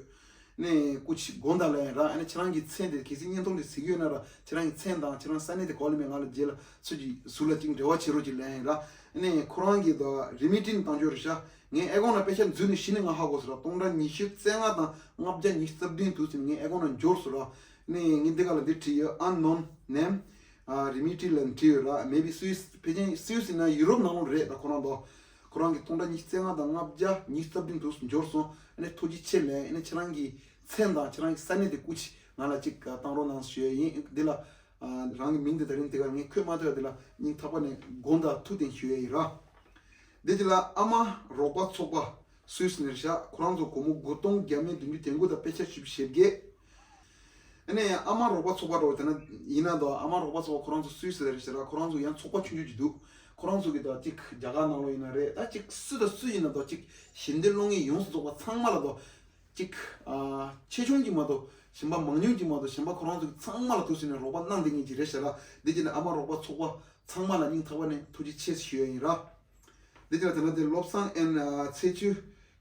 ནས་སྐུ་མཁྱེན་དགོངས་དག་ལབ་ཡིན་ར། ཨ་ནི་ཁྱེད་རང་གི་མཚན་དེ་གལ་སྲིད་བརྙན་ཐུང་དེ་གཟིགས་ཡོད་ན་ར། ཁྱེད་རང་གི་མཚན་དང་ཁྱེད་རང་ས་གནས་དེ་གོ་ལ་མེད་ང་ལ་རྗེས་ལ་ཚུར་གྱི་ཟུར་ལ་ཅིག་འབྲེལ་བ་བྱེད་རོགས་ཅིག་ལབ་ཡིན་ར། ཨ་ནི་ཁོ་རང་གི་ད་རི་མི་ཏིན་བཏང་རྒྱུ་རེད་ཤག་ངས་ཨེ་ཀོང་ན་པེ་ཤ་འཛུལ་ནས་གཞི་ནས་ང་ཧ་གོ་སོང་ར། སྟོང་ཕྲག་ཉི་ཤུ་རྩ་ལྔ་དང་ལྔ་བརྒྱ་ཉི་ཤུ་རྩ་བདུན་འདུག་ཟེར་ནས་ངས་ཨེ་ཀོང་ན་འབྱོར་སོང་ར། ནས་ངས་འདི་ག་ལ་འདི་བྲིས་ཡོད། ཨན་ནོན་ནེམ། ཨ་རི་མི་ཏི་ལ་བྲིས་ཡོད་ར། མེ་བི་སུད་སི་ཕལ་ཆེར་སུད་སི་ཡིན་ན་ཡུ་རོབ་ནང་ལོགས་རེད། ད་ཁོ་རང་དོ། ཁོ་རང་གི་སྟོང་ཕྲག་ཉི་ཤུ་རྩ་ལྔ་དང་ལྔ་བརྒྱ་ཉི་ཤུ་རྩ་བདུན་འདུག་འབྱོར་སོང་། ཨ་ནི་ཐུགས་རྗེ་ཆེ་ལབ། ཨ་ནི་ཁྱེད་རང་གི་མཚན་དང་ཁྱེད་རང་གི་ས་གནས་དེ་སྐུ་མཁྱེན་ང་ལ་ཅིག་བཏང་རོགས་གནང་ཞུ་ཡ་ཡིན། འདི་ལ་ཨ་རང་གི་མིང་དེ་ད་རིང་དེ་ག་ངས་འཁོད་མ་ཐུབ་པ་དེ་ལ་སྙིང་ཐག་པ་ནས་དགོངས་དག་ཐུགས་བདེན་ཞུ་ཡ་ཡིན་ར། འདི་ཅི་ལ་ཨ་མ་རོགས་པ་ཚོགས་པ་སུད་སི་ནས་རེད་ཤག་ཁོ་རང་ཚོ་སྒོར་མོ་དགུ་སྟོང་བརྒྱ་མེད་བདུན་ཅུ་དོན་དགུ་དང་པེ་ཤ་བཞི་བཅུ་ཞེ་བརྒྱད། ཨ་ནི་ཨ་མ་རོགས་པ་ཚོགས་པ་འདྲ་བོ་དེ་ན་ཡིན་ན་འདུག་ཨ་མ་རོགས་པ་ཚོགས་པ་ཁོ་རང་ཚོ་སུད་སི་ལ་རེད་ཤག་ཁོ་རང་ཚོ་ཡང་ཚོགས་པ་ཆུང་ཆུང་ཅིག་འདུག་ཁོ་རང་ཚོ་གི་ད་ཅིག་རྒྱ་གར་ནང་ལོགས་ཡིན་ན་རེད། ད་ཅིག་སུ་དང་སུ་ཡིན་ན་འདུག་ཅིག་ཞལ་འདེབས་སློང་མཁན་ཡོངས་སུ་རྫོགས་པ་ཚང་མ་ལ་འདུག་ཅིག་ཨ་ཆེ་ཆུང་གཅིག་མ་གཏོགས་གཞན་པ་མང་ཉུང་གཅིག་མ་གཏོགས་གཞན་པ་ཁོ་རང་ཚོ་གི་ཚང་མ་ལ་འདུག་ཟེར་ནས་རོགས་པ་གནང་བསྡད་མཁན་ཅིག་རེད་ཤག་ར། འདི་ཅི་ནས་ཨ་མ་རོགས་པ་ཚོགས་པ་ཚང་མ་ལ་སྙིང་ཐག་པ་ནས་ཐུགས་རྗེ་ཆེ་ཞུ་ཡ་ཡིན་ར། འདི་ཅི་ལ་དེ་ན་དེ་བློ་བཟང་ཨེན་ཚེ་བཅུ་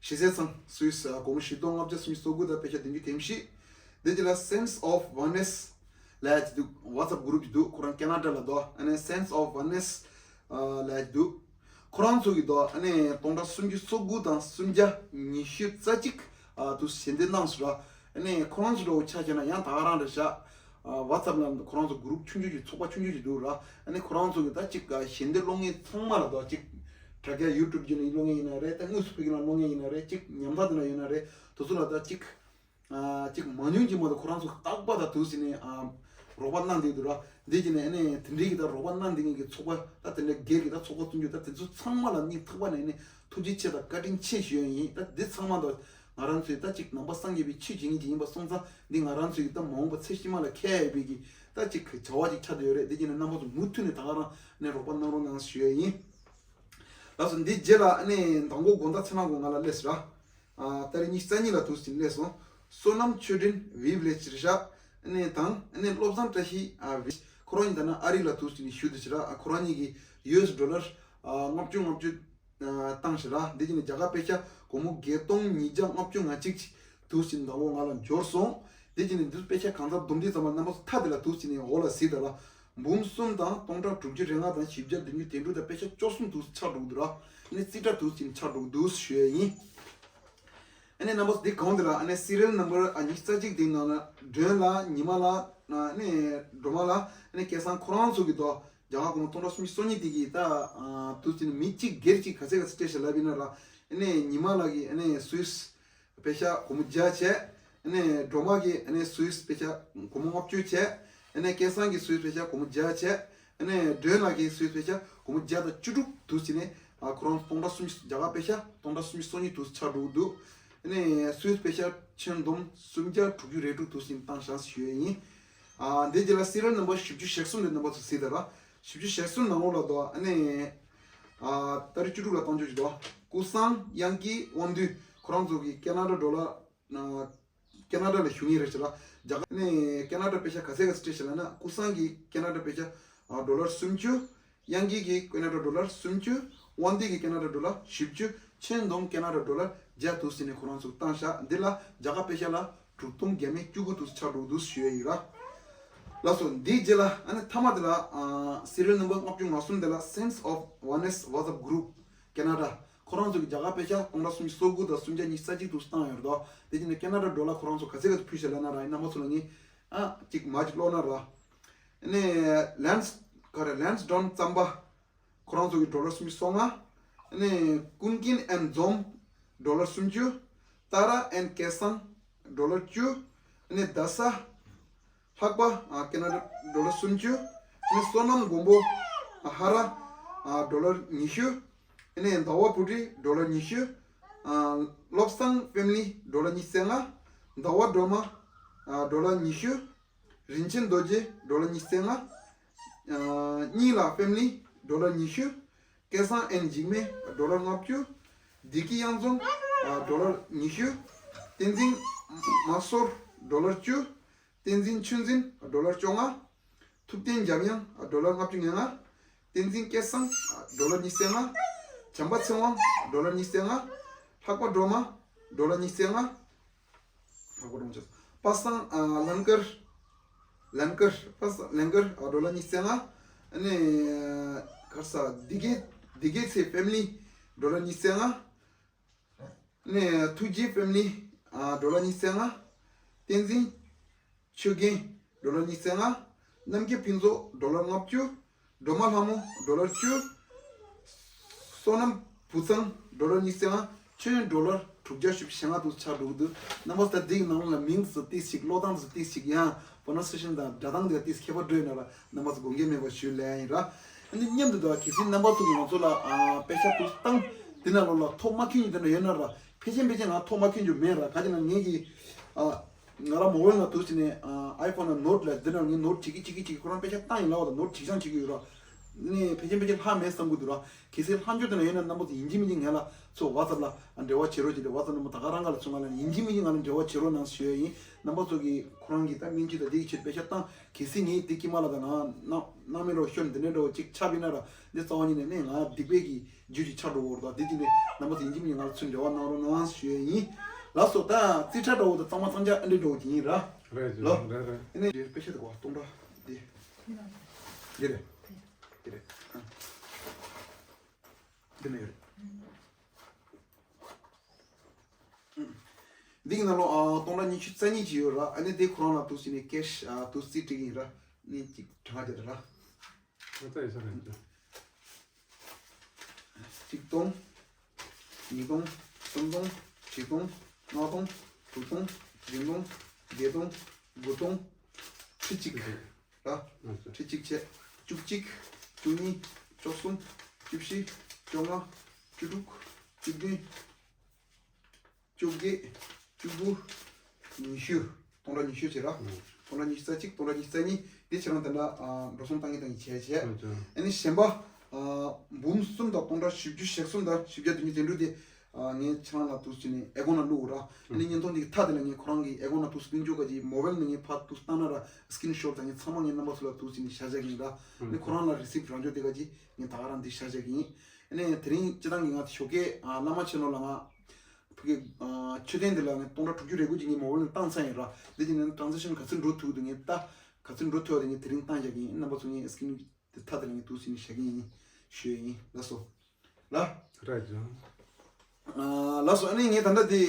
ཞེ་སའི་ཚང་སུད་སི་སྒོར་མོ་བཞི་སྟོང་ལྔ་བརྒྱ་སུམ་ཅུ་སོ་དགུ་དང་པེ་ཤ་བདུན་ཅུ་དོན་བཞི། འདི་ཅི་ལ་Sense of Oneness ལབ་ཡ་ཅིག་འདུག་ཝ་ཙབ་གུ་རུབ་ཅིག་འདུག་ཁོ་རང་ཁེ་ན་ཌ་ལ་འདུག་ཨ་ནི་Sense of Oneness ལབ་ཡ་ཅིག་འདུག་ཁོ་རང་ཚོ་གི་འདུག་ཨ་ནི་སྟོང་ཕྲག་སུམ་ཅུ་སོ་དགུ་དང་སུམ་བརྒྱ་ཉི་ཤུ་རྩ་གཅིག་ཨ་དུ་ཞལ་འདེབས་གནང་སོང་ར། ཨ་ནི་ཁོ་རང་ཚོ་འདྲ་བོ་ཆ་བཞག་ན་ཡང་ད་ག་རང་རེད་ཤག་ཨ་ཝ་ཙབ་ལ་ཁོ་རང་ཚོ་གུ་རུབ་ཆུང་ཆུང་ཅིག་ཚོགས་པ་ཆུང་ཆུང་ཅིག་འདུག་ར། ཨ་ནི་ཁོ་རང་ཚོ་གི་ད་ཅིག་ཨ་ཞལ་འདེབས་སློང་མཁན་ཚང་མ་ལ་འདུག་ཅིག་དྲ་རྒྱ་ཡུ་ཊུབ་བརྒྱུད་ནས་སློང་མཁན་ཡིན་ན་རེད། ད་དངོས་སུ་ཕ་གི་ལ་སློང་མཁན་ཡིན་ན་རེད། ཅིག་ཉམ་ཐག་དེ་ན་ཡོད་ན་རེད། དེ་ཚོ་ལ་ད་ཅིག་ཨ་ཅིག་མང་ཉུང་ཅིག་མ་གཏོགས་ཁོ་རང་ཚོ་རྟག་པར་ད་དུས་ཟིན་ནས་ཨ་རོགས་པ་གནང་བསྡད་འདུག་ར། འདི་གྱི་ནས་ཨ་ནི་དེ་འདྲའི་གི་ད་རོགས་པ་གནང་བསྡད་མཁན་གྱི་ཚོགས་པ་ད་དེ་འདྲ་སྒེར་གྱི་ད་ཚོགས་པ་བཙུགས་རྒྱུ་ད་དེ་ཚོ་ཚང་མ་ལ་སྙིང་ཐག་པ་ནས་ཨ་ནི་ཐུགས་རྗེ་ཆེ་དང་བཀའ་དྲིན་ཆེ་ཞུ་ཡ་ཡིན། ད་འདི་ཚང་མ་ད་ང་རང་ཚོའི་ད་ཅིག་ནང་པ་སངས་རྒྱས་པའི་ཆོས་བྱེད་མཁན་ཅིག་ཡིན་པ་སོང་ཙང་འདི་ང་རང་ཚོའི་གི་ད་མ་འོངས་པ་ཚེ་ཕྱི་མ་ལ་ཁྱད་ཡོད་པའི་གི་ད་ཅིག་བྱ་བ་ཅིག་ཆགས་བསྡད་ཡོད་རེད། འདི་གྱི་ནས་རྣམ་པ་ཚོ་མུ་མཐུད་ནས་ད་ག་རང་ནས་རོགས་པ་གནང་རོགས་གནང་ཞུ་ཡ་ཡིན། ལགས་སོ། འདི་རྗེས་ལ་ཨ་ནི་མདང་དགོང་དགོང་དག་ཚེ་ནང་གོ་ང་ལ་སླེབས་སོང་ར། ཨ་ཏ་རིག་ཉི་ཤུ་རྩ་གཉིས་ལ་དུས་ཟིན་སླེབས་སོང་། བསོད་ནམས་ཆོས་སྒྲོན་ཝི་ཝི་ལེ་ཇི་རེད་ཤག་ཨ་ནི་དང་ཨ་ནི་བློ་བཟང་བཀྲ་ཤིས་ཨ་ཝི་ཁོ་རང་གཉིས་ད་ན་ཨ་རི་ལ་དུས་ཟིན་ཞུ་དུས་ཤི་ར། ཨ་ཁོ་རང་གཉིས་ཀྱི་ཡུ་ཨེས་ཌོ་ལར་ཨ་ལྔ་བཅུ་ལྔ་བཅུ་ཨ་བཏང་ཤི་ར། འདི་གྱི་ནི་རྒྱ་གར་པེ་ཤ་སྒོར་མོ་བརྒྱད་སྟོང་ཉིས་བརྒྱ་ལྔ་བཅུ་ང་གཅིག་ཅིག་དུས་ཟིན་མདང་དགོང་ང་ལ་འབྱོར་སོང་། འདི་གྱི་ནི་འདི་པེ་ཤ་གང་ཚར་བསྡོམས་འདི་ཙམ་པ་རྣམ་པ་ཚོ་མཐའ་དེ་ལ་དུས་ཟིན་ནས་འོག་ལ་གཟིགས་དང་ལ། འབུམ་གསུམ་དང་སྟོང་ཕྲག་དྲུག་ཅུ་རེ་ལྔ་དང་བཞི་བརྒྱ་བདུན་ཅུ་དོན་དྲུག་དང་པེ་ཤ་བཅུ་གསུམ་དུ་ཆགས་འགྲོ་གི་འདུག་ར། ནི་རྩིས་ཁྲ་དུ་ཅིག་ཆགས་འགྲོ་གི་འདུག་ཞུ་ཡས་ཡིན། ཨ་ནི་རྣམ་པ་འདི་གང་དེ་ལ་ཨ་ནི་སི་རི་ཡལ་ནམ་བར་ཨ་ཉི་ཤུ་རྩ་གཅིག་འདི་ནང་ན་སྒྲོན་ལ་ཉི་མ་ལ་ཨ་ནི་སྒྲོལ་མ་ལ་ཨ་ནི་སྐལ་བཟང་ཁོ་རང་ཚོ་གི་དོ་རྒྱ་གར་སྒོར་མོ་སྟོང་ཕྲག་སུམ་ཅུ་སོ་གཉིས་དེ་གི་ད་དུ་ཅིག་མི་གཅིག་སྒེར་གཅིག་ག་ཚད་ག་ཚད་སྤྲད་ཤག་ལབ་ཡིན་ན་ར། ཨ་ནི་ཉི་མ་ལ་གི་ཨ་ནི་སུད་སི་པེ་ཤ་སྒོར་མོ་བརྒྱ་བྱས། ཨ་ནི་སྒྲོལ་མ་གི་ཨ་ནི་སུད་སི་པེ་ཤ་སྒོར་མོ་ལྔ་བཅུ་བྱས། ཨ་ནི་སྐལ་བཟང་གི་སུད་སི་པེ་ཤ་སྒོར་མོ་བརྒྱ་བྱས། ཨ་ནི་སྒྲོན་ལགས་ཀྱི་སུད་སི་པེ་ཤ་སྒོར་མོ་བརྒྱ་དང་བཅུ་དྲུག་དུ་ཕྱིན་ནས་ཨ་ཁོ་རང་སྟོང་ཕྲག་སུམ་ཅུ་རྒྱ་གར་པེ་ཤ་སྟོང་ཕྲག་སུམ་ཅུ་སོ་གཉིས་དུ་ཆགས་འགྲོ་གི་འདུག་ཨ་ནི་སུད་སི་པེ་ཤ་ཆེན་བསྡོམས་སུམ་བརྒྱ་དྲུག་ཅུ་རེ་དྲུག་དུ་ཕྱིན་བཏང་བཞག་ཞུ་ཡས་ཡིན། ཨ་འདི་རྗེས་ལ་སི་རི་ཡལ་ནམ་བར་བཞི་བཅུ་ཞེ་གསུམ་དེ་རྣམ་པ་ཚོ་གཟིགས་དང་ལ། བཞི་བཅུ་ཞེ་གསུམ་ནང་ལོགས་ལ་དོ་ཨ་ནི་ཨ་ཏ་རིག་བཅུ་དྲུག་ལ་བཏང་རྒྱུ་ཞིག་འདུག་ཀུན་བཟང་དབྱངས་སྐྱིད་དབང་འདུས་ཁོ་རང་ཚོ་གི་ཁེ་ན་ཌ་ཌོ་ལར་ཨ་ཁེ་ན་ཌ་ལ་བཞུགས་མཁན་རེད་ཤག་ལ། རྒྱ་གར་ནས་ཁེ་ན་ཌ་པེ་ཤ་ག་ཚད་ག་ཚད་སྤྲད་ཤག་ལབ་ན་ཀུན་བཟང་གི་ཁེ་ན་ཌ་པེ་ཤ་ཨ་ཌོ་ལར་སུམ་ཅུ། དབྱངས་སྐྱིད་ཀྱི་ཁེ་ན་ཌ་ཌོ་ལར་སུམ་ཅུ། དབང་འདུས་ཀྱི་ཁེ་ན་ཌ་ཌོ་ལར་བཞི་བཅུ། ཆེན་བསྡོམས་ཁེ་ན་ཌ་ཌོ་ལར་བརྒྱ་དུ་ཟིན་ནས་ཁོ་རང་ཚོ་བཏང་ཤག་འདི་ལ་རྒྱ་གར་པེ་ཤ་ལ་དྲུག་སྟོང་བརྒྱ་མེད་བཅུ་དགུ་དུ་ཆགས་འགྲོ་འདུག་ཞུ་ཡས་ཡིན་ར། ལགས་སོ། འདིའི་རྗེས་ལ་ཨ་ནི་མཐའ་མ་དེ་ལ་ཨ་སི་རི་ཡལ་ནམ་བར་ལྔ་བཅུ་ང་གསུམ་དེ་ལ་Sense of Oneness WhatsApp Group Canada ཁོ་རང་ཚོ་གི་རྒྱ་གར་པེ་ཤ་སྟོང་ཕྲག་སུམ་ཅུ་སོ་དགུ་དང་སུམ་བརྒྱ་ཉི་ཤུ་རྩ་གཅིག་ཏུ་བཏང་ཡོད་རེད་དོ། དེ་བཞིན་ནས་ཁེ་ན་ཌ་ཌོ་ལར་ཁོ་རང་ཚོ་ག་ཚད་ག་ཚད་ཕུལ་ཤག་ལབ་ན་ར། ཡིན་རྣམ་པ་ཚོ་ལ་ངས་ཨ་ཅིག་མ་ཅིག་ཀློག་ན་ར། ཨ་ནི་ལན་སི་ག་རེ་ལན་སི་ཌོན་ཙམ་པ་ཁོ་རང་ཚོ་གི་ཌོ་ལར་སུམ་ཅུ་སོ་ལྔ། ཨ་ནི་ཀུན་མཁྱེན་ཨེན་འཛོམས་ཌོ་ལར་སུམ་ཅུ། ཏཱ་ར་ཨེན་སྐལ་བཟང་ཌོ་ལར་བཅུ། ཨ་ནི་རྡ་ས་ལྷག་པ་ཨ་ཁེ་ན་ཌ་ཌོ་ལར་སུམ་ཅུ། ཨ་ནི་བསོད་ནམས་མགོན་པོ་ཨ་ཧ་ར་ཨ་ཌོ་ལར་ཉི་ཤུ། ཨ་ནི་ཟླ་བ་བུ་ཁྲིད་ཌོ་ལར་ཉི་ཤུ། ཨ་བློ་བཟང་ཕེ་མི་ལི་ཌོ་ལར་ཉི་ཤུ་རྩ་ལྔ། ཟླ་བ་སྒྲོལ་མ། ཨ། ཌོ་ལར་ཉི་ཤུ། རིན་ཆེན་རྡོ་རྗེ། ཌོ་ལར་ཉི་ཤུ་རྩ་ལྔ། ཨ། སྙིང་ལགས་ཕེ་མི་ལི། ཌོ་ལར་ཉི་ཤུ། སྐལ་བཟང་ཨེན་འཇིགས་མེད། ཌོ་ལར་ལྔ་བཅུ། བདེ་སྐྱིད་གཡང་འཛོམས། ཨ། ཌོ་ལར་ཉི་ཤུ། བསྟན་འཛིན་མ་སོར། ཌོ་ལར་བཅུ། བསྟན་འཛིན་ཆོས་འཛིན། ཌོ་ལར་བཅོ་ལྔ། ཐུབ་བསྟན་འཇམ་དབྱངས། ཌོ་ལར་ལྔ་བཅུ་ང་ལྔ། བསྟན་འཛིན་སྐལ་བཟང་། ཌོ་ལར་ཉི་ཤུ་རྩ་ལྔ། བྱམས་པ་ཚེ་དབང་། ཌོ་ལར་ཉི་ཤུ་རྩ་ལྔ། ལྷག་པ་སྒྲོལ་མ། ཌོ་ལར་ཉི་ཤུ་རྩ་ལྔ། ལྷག་པ་སྒྲོལ་མ་ཆགས། པ་སངས། ཨ། ལན་ཀར། ལན་ཀར། པ་སངས་ལན་ཀར། ཨ། ཌོ་ལར་ཉི་ཤུ་རྩ་ལྔ། ཨ་ནི་ག་རེ་ཟེར། བདེ་སྐྱིད། བདེ་སྐྱིད་ཚེ་ཕེ་མི་ལི། ཌོ་ལར་ཉི་ཤུ་རྩ་ལྔ། ནས་ཐུགས་རྗེ་ཕེ་མི་ལི། ཨ། ཌོ་ལར་ཉི་ཤུ་རྩ་ལྔ། བསྟན་འཛིན་ཆོས་རྒྱན། ཌོ་ལར་ཉི་ཤུ་རྩ་ལྔ། རྣམ་རྒྱལ་ཕུན་ཚོགས། ཌོ་ལར་ལྔ་བཅུ། སྒྲོལ་མ་ལྷ་མོ། ཌོ་ལར་བཅུ། བསོད་ནམས་བུ་ཚང་། ཌོ་ལར་ཉི་ཤུ་རྩ་ལྔ། ཁྱོན་ཌོ་ལར་དྲུག་བརྒྱ་བཞི་བཅུ་ཞེ་ལྔ་དུ་ཆགས་འགྲོ་གི་འདུག་རྣམ་པ་ཚོ་ད་འདིའི་ནང་ལ་མིང་ཚོ་ཏིག་ཞིག་ཀློག་སྟངས་ཚོ་ཏིག་ཞིག་ཡང་པོ་ནོ་སི་ཨེ་ཤན་དང་སྒྲ་གདངས་འདི་ལ་ཏིག་ཁྱད་པར་འགྲོ་ཡོད་ན་ར། རྣམ་པ་ཚོ་དགོངས་འགལ་མེད་པ་ཞུ་ལན་ཡིན་ར། ཨ་ནི་མཉམ་དུ་དང་གལ་སྲིད་རྣམ་པ་ཚོ་གིས་ང་ཚོ་ལ། ཨ། དཔེ་ཆ་དུ་བཏང་། འདི་ན་ལོ་ལ་ཐོག་མ་ཁྱོན་ཡོད་དེ་ན་ཡོད་ན་ར། ཕལ་ཆེར་ཕལ་ཆེར་ང་ཐོག་མ་ཁྱོན་ཡོད་མེད་ར། ག་ཅི་ན་ངེད་ཀྱི། ཨ། ང་ར་མོ་བེལ་ན་དུ་ཟིན་ནས། ཨ། ཨའི་ཕོན་ན་ནོར་ལ་འདི་ན་ངས་ནོར་བྱེད་ཀྱི་བྱེད་ཀྱི་བྱེད་ཀྱི་ཁོ་རང་དཔེ་ཆ་བཏང་ཡིན་ལ་བ་དང་ནོར་བྱེད་ཅང་བྱེད་ཀྱི་ཡོད་ར། ནི་ཕལ་ཆེར་ཕལ་ཆེར་ལྷག་མེད་བསམ་གི་འདུག་ར། གལ་སྲིད་ལྷག་འཇོག་དེ་ན་ཡོད་ན་རྣམ་པ་ཚོ་ཡིན་གཅིག་མིན་གཅིག་ང་ལ་ཚོ་ཝ་ཚབ་ལ་འབྲེལ་བ་བྱེད་རོགས་བྱེད་དེ། ཝ་ཚབ་ནང་མ་ད་ག་རང་ག་ལ་ཚོ་ང་ལ་ཡིན་གཅིག་མིན་གཅིག་ང་ལ་འབྲེལ་བ་བྱེད་རོགས་གནང་ཞུ་ཡ་ཡིན། རྣམ་པ་ཚོ་གིས་ཁོ་རང་གི་ད་སྨིན་བྱེད་དང་དེ་གི་ཆེད་དཔེ་ཆ་བཏང་། གལ་སྲིད་ངས་དེ་ཀྱི་མ་ལ་ད་ང་སྣང་སྣང་མེད་རོགས་ཤོར་འདི་འདྲའི་འདྲ་བོ་ཅིག་ཆགས་པ་ཡིན་ན་ར། འདི་རྩ་བ་ཉིད་ནས་ནས་ང་སྡིག་པའི་གི་རྒྱུ་ཅིག་ཆགས་འགྲོ་གི་རེད། ད་འདི་དེ་ནས་རྣམ་པ་ཚོ་ཡིན་གཅིག་མིན་གཅིག་ང་ལ་ཚུར་འབྲེལ་བ་གནང་རོགས་གནང་ཞུ་ཡ་ཡིན། ལགས་སོ། ད་རྩིས་ཁྲ་འདྲ་བོ་དང་གཙང་མ་གཙང་རྐྱང་ཨ་འདྲའི་འདྲ་བོ་ཅིག་ཡིན་ར། རེད། ལོ། རེད་རེད། ཨ་ནི་དཔེ་ཆ་དེ་གོ་སྟོང་ཕྲག་འདི། འདི་རེད། འདི་རེད། ཨ། འདི་ནས་ཡོད་རེད། འདི་གི་ནང་ལོགས། ཨ། སྟོང་ཕྲག་ཉི་ཤུ་རྩ་གཉིས་ཅིག་ཡོད་ར། ཨ་ནི་དེ་ཁོ་རང་ལ་དུ་ཟིན་ནས་ཀེ་ཤི། ཨ། དུ་རྩིས་སྤྲད་ཀྱི་ཡིན་ར། ནི་ཅིག་གྲངས་ཀ་དེ་ར། ཨ་ཙ་ཡོད་ས་རེད། གཅིག་སྟོང་། གཉིས་སྟོང་། གསུམ་སྟོང་། བཞི་སྟོང་། ལྔ་སྟོང་། དྲུག་སྟོང་། བདུན་སྟོང་། བརྒྱད་སྟོང་། དགུ་སྟོང་། ཁྲི་གཅིག་ར། ཁྲི་གཅིག་བྱས། བཅུ་གཅིག། བཅུ་གཉིས། བཅུ་གསུམ། བཅུ་བཞི། བཅོ་ལྔ། བཅུ་དྲུག། བཅུ་བདུན། བཅོ་བརྒྱད། བཅུ་དགུ། ཉི་ཤུ། སྟོང་ཕྲག་ཉི་ཤུ་བྱས་ར། ཨང་། སྟོང་ཕྲག་ཉི་ཤུ་རྩ་གཅིག་སྟོང་ཕྲག་ཉི་ཤུ་རྩ་གཉིས། འདི་ཁྱེད་རང་དེ་འདྲ། ཨ། འགྲོ་སོང་བཏང་གི་བཏང་གི་བྱས་བྱས། ཨང་། ཨ་ནི་གཞན་པ། ཨ། འབུམ་གསུམ་དང་སྟོང་ཕྲག་བཞི་བཅུ་ཞེ་གསུམ་དང་བཞི་བརྒྱ་བདུན་ཅུ་དོན་དྲུག་དེ། ཨ། ངས་ཁྱེད་རང་ལ་དུ་ཟིན་ནས་ཨེ་ཀོན་ལ་བླུགས་ར། ཨ་ནི་ཨང་། བརྙན་ཐུང་འདི་མཐའ་དེ་ལ་ངས་ཁོ་རང་གི་ཨེ་ཀོན་ལ་དུ་སྤུན་ཆོག་ག་ཅིག་མོ་བེལ་ནས་ངས་ཕར་དུ་བཏང་ན་ར། སི་ཀི་རིན་ཤོཊ་དང་ངས་ཚང་མ་ངས་རྣམ་པ་ཚོ་ལ་དུ་ཟིན་ནས་བཞག་བཞག་གི་ཡིན་ར། ཨ་ནི་ཁོ་རང་ལ་རི་སིབ་རང་འཇོག་དེ་ག་ཅིག་ངས་ད་ག་རང་འདི་བཞག་བཞག་གི་ཡིན། ཨ་ནི་དེ་རིང་སྤྱི་བཏང་གི་ང་ཞོགས་ཀས། ཨ། བླ་མ་ཆེ་ནོར་ལ་ང་། ཕ་གི། ཨ། མཆོད་རྟེན་འདི་ལ་ངས་སྟོང་ཕྲག་དྲུག་ཅུ་རེ་དགུ་ཅིག་ངས་མོ་བེལ་ནས་བཏང་ཚར་ཡིན་ར། འདི་ཅི་ནས་ཊེ་རན་སི་ཤན་ག་ཚོད་འགྲོ་ཐུབ་འདུག་ངས་ལྟ། ག་ཚོད་འགྲོ་ཐུབ་པ་དེ་ངས་དེ་རིང་བཏང་བཞག་གི་ཡིན། རྣམ་པ་ཚོ་ངས་སི་ཀི་རིན་དེ་མཐའ་དེ་ལ་ངས་དུ་ཟིན་ནས་བཞག་གི་ཡིན་ཞུ་ཡ་ཡིན། ལགས་སོ། ལ། རེད་ཅང་། ཨ། ལགས་སོ། ཨ་ནི་ངས་ད་ལྟ་དེ་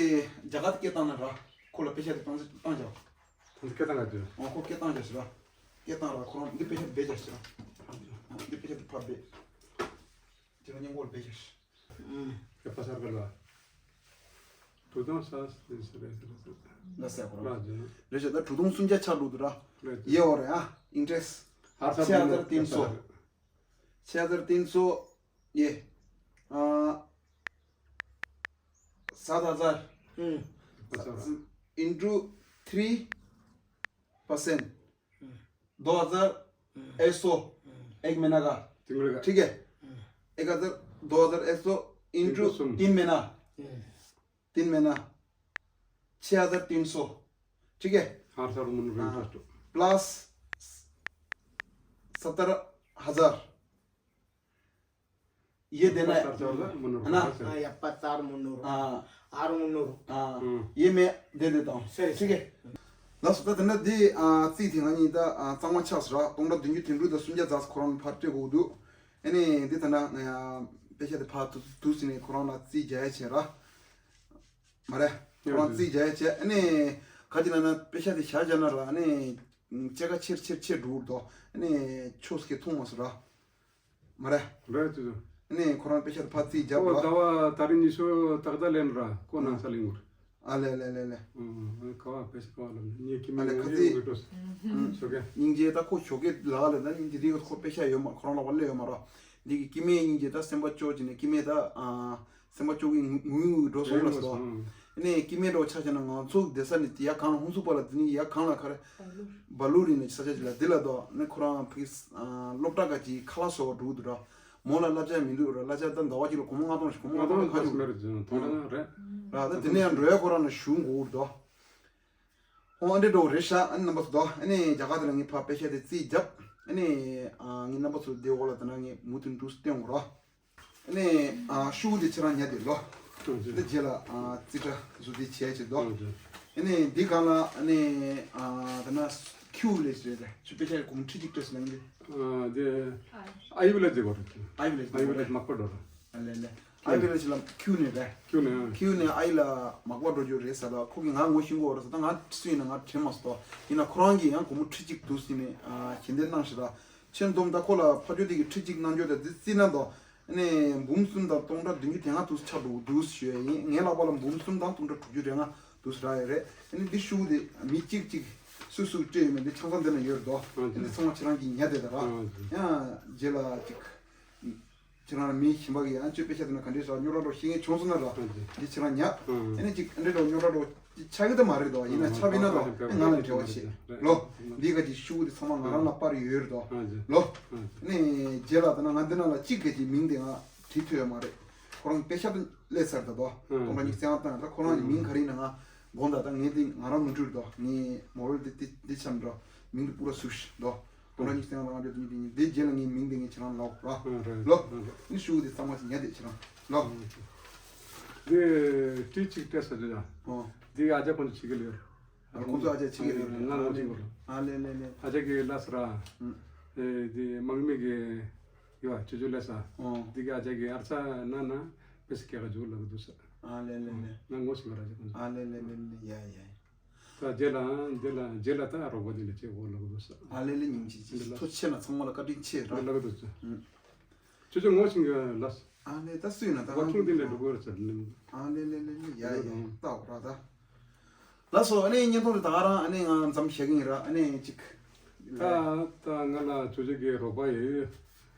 རྒྱ་གར་དེ་སྐད་བཏང་ན་ར། ཁོ་ལ་དཔེ་ཆ་དེ་བཏང་བཏང་བཞག་ད་ལྟ་སྐད་བཏང་ག་དུས། ཨོ། ཁོ་སྐད་བཏང་བཞག་ཞིག་ར། སྐད་བཏང་ར། ཁོ་རང་འདི་དཔེ་ཆ་དེ་སྦས་བཞག་ཞིག་ར། ཨོ། འདི་དཔེ་ཆ་དེ་ཕར་སྦས། དེ་ལ་སྙན་གོ་ལ་སྦས་བཞག་ཞིག་ཨུམ། ཀྱ་པ་སར་ག་ལ། དྲུག་སྟོང་ས་སི་སི་རེ་སི་རེ་སི་རེ། ལ་སེ་ཁོ་རང་། རེད་ཤག་ད་དྲུག་སྟོང་སུམ་བརྒྱ་ཆགས་འགྲོ་འདུག་ར། རེད། ཡེ་འོ་རེད། ཨ། ཨིན་ཊི་རེ་སི་ཊི། ཧར་ས་ཆེ་ཨ་ཛར་ཏིན་སོ། ཆེ་ཨ་ཛར་ཏིན་སོ། ཡེ། ཨ། སྟ་ཨ་ཛར། ཨུམ། ཨིན་ཊུ་ཐི་རི་པར་སེན་ཊི། ཨུམ། दो हज़ार एक सौ एक महीना का। तिंगल का। ठीक है। एक हज़ार, दो हज़ार एक सौ into तीन महीना। तीन महीना। छः हज़ार तीन सौ। ठीक है। हर साल मन हाँ। प्लस सत्तर हज़ार। ये देना है। है ना? हाँ, यप्पा चार मुन्नूर। हाँ। आर मुन्नूर। हाँ। ये मैं दे देता हूँ। सही। ठीक है। ལགས་སོ། ད་དེ་འདྲ་འདི། ཨ། རྩིས་དེ་ང་གཉིས་ད། ཨ། གཙང་མ་ཆགས་སོང་ར། སྟོང་ཕྲག་བདུན་ཅུ་དོན་དྲུག་དང་སུམ་བརྒྱ་རྩ་ཁོ་རང་ཕར་སྤྲད་དགོས་འདུག་ཨ་ནི་འདི་ད་ན་ང་ཡ་དཔེ་ཆ་དེ་ཕར་དུ་དུ་ཟིན་ནས་ཁོ་རང་ལ་རྩིས་རྒྱག་ཡ་བྱས་ར། མ་རེད། ཁོ་རང་རྩིས་རྒྱག་ཡ་བྱས། ཨ་ནི་ག་ཅི་ལབ་ན་དཔེ་ཆ་དེ་བཞག་བཞག་ན་ར། ཨ་ནི་སྐྱེད་ཀ་ཆེར་ཆེར་ཆེར་འགྲོ་གི་འདུག་ཨ་ནི་ཆོས་སྐད་མཐོང་མ་སོང་ར། མ་རེད། རེད་ཅེས། ཨ་ནི་ཁོ་རང་དཔེ་ཆ་དེ་ཕར་རྩིས་རྒྱབ་ཨོ་ར། ཟླ་བ་ད་རིང་ཉི་ཤུ་ཏག་ཏག་ལེན་ར། ཁོ་ནང་ས་ལིང་ངུར། ཨ་ལེ་ལེ་ལེ་ལེ། ཨང་། ཁ་བ་དཔེ་ཆ་ཁ་བ་ལ་ངས་ཀྱི་མི་ཨ་ལེ་ཁ་ངའི་ཚིག་འོས་འགྲོ། ཨང་། ཞོགས་ཀས། སྙིང་རྗེ། ད་ཁོ་ཞོགས་ཀས་ལ་ལ་ད་སྙིང་རྗེ་དེ་ཁོ་དཔེ་ཆ་ཡོད་མ། ཁོ་རང་ལ་བ་ལེ་ཡོད་མ་ར། འདི་གི་ཀི་མེ་སྙིང་རྗེ་ད་སེམས་པ་སྐྱོ་ཅིག་ནས་ཀི་མེ་ད། ཨ། སེམས་པ་སྐྱོ་གི་ངུ་ངུ་འགྲོ་སོང་ལ་སོ། ཨང་། ནས་སྐྱེ་དམན་འདྲ་བོ་ཆ་བཞག་ན་ང་ཚོ་སྡོད་ས་ནས་དེ་ཡར་གང་ལ་ཧུན་སུར་པ་ལ་དེ་ནས་ཡར་གང་ལ་ག་རེ་བ་ལུ་རི་ནས་ས་ཆ་ཅིག་ལ་འདི་ལ་དོ་ནས་ཁོ་རང་ཕ་གི་སློབ་གྲྭ་ག་ཅིག་ཁ་ལག་བཟོ་བ་འགྲོ་གི་འདུག་ར། མོ་ལ་བསླབ་བྱ་མི་འདུག་ར། བསླབ་བྱ་ད་ཟླ་བ་གཅིག་ལ་སྒོར་མོ་ལྔ་སྟོང་ཞིག་སྒོར་མོ་ལྔ་སྟོང་ཁ་ཆུ་རེད་ཟེར་ན་ཐོང་ད་རེད། ར་ད་དེ་ནས་ཡང་འགྲོ་ཡ་ཁོ་རང་ལ་ཞུ་འགོ་འུར་དོ། ཨོ་ཨ་འདྲེ་འགྲོ་རེད་ཤག་ཨ་ནི་རྣམ་པ་ཚོ་དོ། ཨ་ནི་རྒྱ་གར་དེ་ལ་ངས་ཕར་པེ་ཤ་དེ་རྩིས་བརྒྱབ། ཨ་ནི་ཨ་ངས་རྣམ་པ་ཚོ་དེ་འོག་ལ་དེ་ན་ངས་མུ་མཐུད་འགྲོ་སྟོན་འོང་ར། ཨ་ནི་ཨ་ཤུ་གུ་དེ་ཁྱེད་རང་ཉར་དེ་ལོ། འདི་རྗེས་ལ་ཨ་རྩིས་ཁྲ་བཟོ་དེ་བྱས་བྱས་དོ། ཨ་ནི་འདི་གང་ལ་ཨ་ནི་ཨ་དེ་ན་ཁྱུ་ལས་རེད་རེད་ཆུ་པེ་ཤ་གོང་ཁྲི་གཅིག་སྤྲད་སོང་ལ་ཡིན་ཏེ། ཨ་དེ་ཨ་ཡུ་ལ་དེ་གོ་རེད། ཨ་ཡུ་ལ་ཨ་ཡུ་ལ་མག་པ་འགྲོ་ར། ཨ་ལེ་ལེ། ཨ་ཡུ་ལ་ལ་ཁྱུ་ནས་རེད། ཁྱུ་ནས་ཨ། ཁྱུ་ནས་ཨ་ཡུ་ལ་མག་པ་འགྲོ་རྒྱུ་རེད་ཟེར་ལ་ཁོ་གིས་ང་ངོ་ཤེས་ཀྱི་ཡོད་རེད་ཟེར། ད་ང་སུ་ཡིན་ན་ང་དྲན་མ་སོང་། ཡིན་ན་ཁོ་རང་གིས་ཡང་སྒོར་མོ་ཁྲི་གཅིག་འདུག་ཟེར་ནས་ཨ་ཞལ་འདེབས་གནང་ཞེས་ལ། ཁྱེད་འདོམ་ད་ཁོ་ལ་ཕ་ཇོ་དེ་གིས་ཁྲི་གཅིག་གནང་རྒྱུ་དང་འདི་རྩིས་ན་དོ། ཨ་ནི་འབུམ་གསུམ་དང་སྟོང་ཕྲག་བདུན་ཅུ་དེ་སྔ་དུ་ཆགས་འགྲོ་འདུག་ཞུ་ཡ་ཡིན། ངའི་ལག་པ་ལ་འབུམ་གསུམ་དང་སྟོང་ཕྲག་དྲུག་ཅུ་རེ་ལྔ་འདུག་ཟེར་ཡ་རེད། ཨ་ནི་འདི་ཤུ་གུ་དེ་མི་གཅིག་གཅིག་སུ་སུ་སྤྲད་ཡོད་མེད་འདི་ཆང་ས་འདི་ན་ཡོད་རེད་དོ། ཨ་ནི་ཚང་མ་ཁྱེད་རང་གིས་ཉར་དེ་ད་ར། ཨ་ཡང་རྗེས་ལ་གཅིག་ཁྱེད་རང་མི་གཞན་པ་གིས་ཡང་ཅོ་པེ་ཤ་དེ་ན་ག་འདྲས་ཟ་རྙོག་དྲ་འགྲོ་ཤེས་མཁན་བྱུང་སོང་ན་ར། ཨ་ནི་འདི་ཁྱེད་རང་ཉར། ཨ་ནི་གཅིག་འདྲས་འགྲོ་རྙོག་དྲ་འགྲོ། ཆགས་ཀྱི་ད་མ་རེད་དོ། ཡིན་ན་ཆགས་པ་ཡིན་ན་དོ་ཨེ་ང་ལ་འབྲེལ་བ་བྱེད་ལོ། འདི་ག་ཅིག་ཤུ་གུ་དེ་ཚང་མ་ང་རང་ལ་པར་ཡོད་རེད་དོ་ལོ། ནས་རྗེས་ལ་ད་ན་ང་འདི་ནང་ལ་གཅིག་ག་ཅིག་མིང་དེ་ང་བྲིས་ཐུབ་ཡོད་མ་རེད། ཁོ་རང་པེ་ཤ་དེ་སླེབས་ཚར་ད་དོ། སྟོང་ཕྲག་ཉི་ཤུ་རྩ་ལྔ་བཏང་ད་ཁོ་རང་གི་མིང་ག་རེ་ཡིན་ན་ང་དགོངས་དག་ད་ངས་འདི་ང་རང་མི་འཁྲུལ་དོ། ངས་མོ་བལ་འདི་འདི་འདི་ཆམ་འགྲོ་མིང་དེ་པུ་ར་སུ་ཤི་དོ། སྟོང་ཕྲག་ཉི་ཤུ་རྩ་ལྔ་དང་ལྔ་བཅུ་དོན་གཉིས་དེ་ཉིད་དེ་རྗེས་ལ་ངའི་མིང་དེ་ངས་ཁྱེད་རང་ལ་ལོག་ར། ལོ། ནི་ཤུ་གུ་དེ་གཙང་མ་ཞིག་ཉར་དེ་ཁྱེད་རང་ལོ། འདི་ཏི་གཅིག་སྤྲད་ས་དེ་ཡང་། ཨོ། འདི་ཨ་ཅག་ཁོང་ཚོ་བྱེད་ཀྱི་ལོས། ཨ་ཁོང་ཚོ་ཨ་ཅག་བྱེད་ཀྱི་ལོས། ང་ལོ་ཅིག་གོ། ཨ་ལེ་ལེ་ལེ། ཨ་ཅག་གི་ལ་ས་ར། ཨེ་འདི་དམག་མི་གི་ཡོ་ཅོ་ཅོ་ལ་ས། ཨོ། འདི་གི་ཨ་ཅག་གི་ཨར་ཚ་ན་ན་པེ་སི་ཀེ་ག་ཇུ་ལ་གི་དུ་ས། ཨ་ལེ་ལེ་ལེ། ང་ངོ་ཤེས་མ་ར་ཅིག་ཁོང་ཚོ། ཨ་ལེ་ལེ་ལེ་ལེ་ཡ་ཡ། ད་རྗེས་ལ་རྗེས་ལ་རྗེས་ལ་ད་རོགས་པ་འདི་ལ་བྱེད་དགོས་ལབ་དགོས་ས། ཨ་ལེ་ལེ་ཉིན་གཅིག་ཅིག་ཐུགས་རྗེ་ཆེ་ན་ཚང་མ་ལ་བཀའ་དྲིན་ཆེ་ར། ལབ་དགོས་ས། ཁྱོད་ཚོ་ངོ་ཤེས་གི་ལ། ཨ་ལེ་ད་སུ་ཡིན་ན་ད་ང་ཚོ་འདི་ལས་འགྲོ་དགོས་ར་ཚར་ནི། ཨ་ལེ་ལེ་ལེ་ལེ་ཡ་ཡ་ད་འོ་ར་ད། ལགས་སོ་ཨ་ནི་བརྙན་ཐུང་དེ་ད་ག་རང་ཨ་ནི་ང་མཚམས་བཞག་གི་ཡིན་ར། ཨ་ནི་གཅིག་ད་ད་ང་ལ་ཁྱོད་ཚོ་གི་རོགས་པ་ཡོད།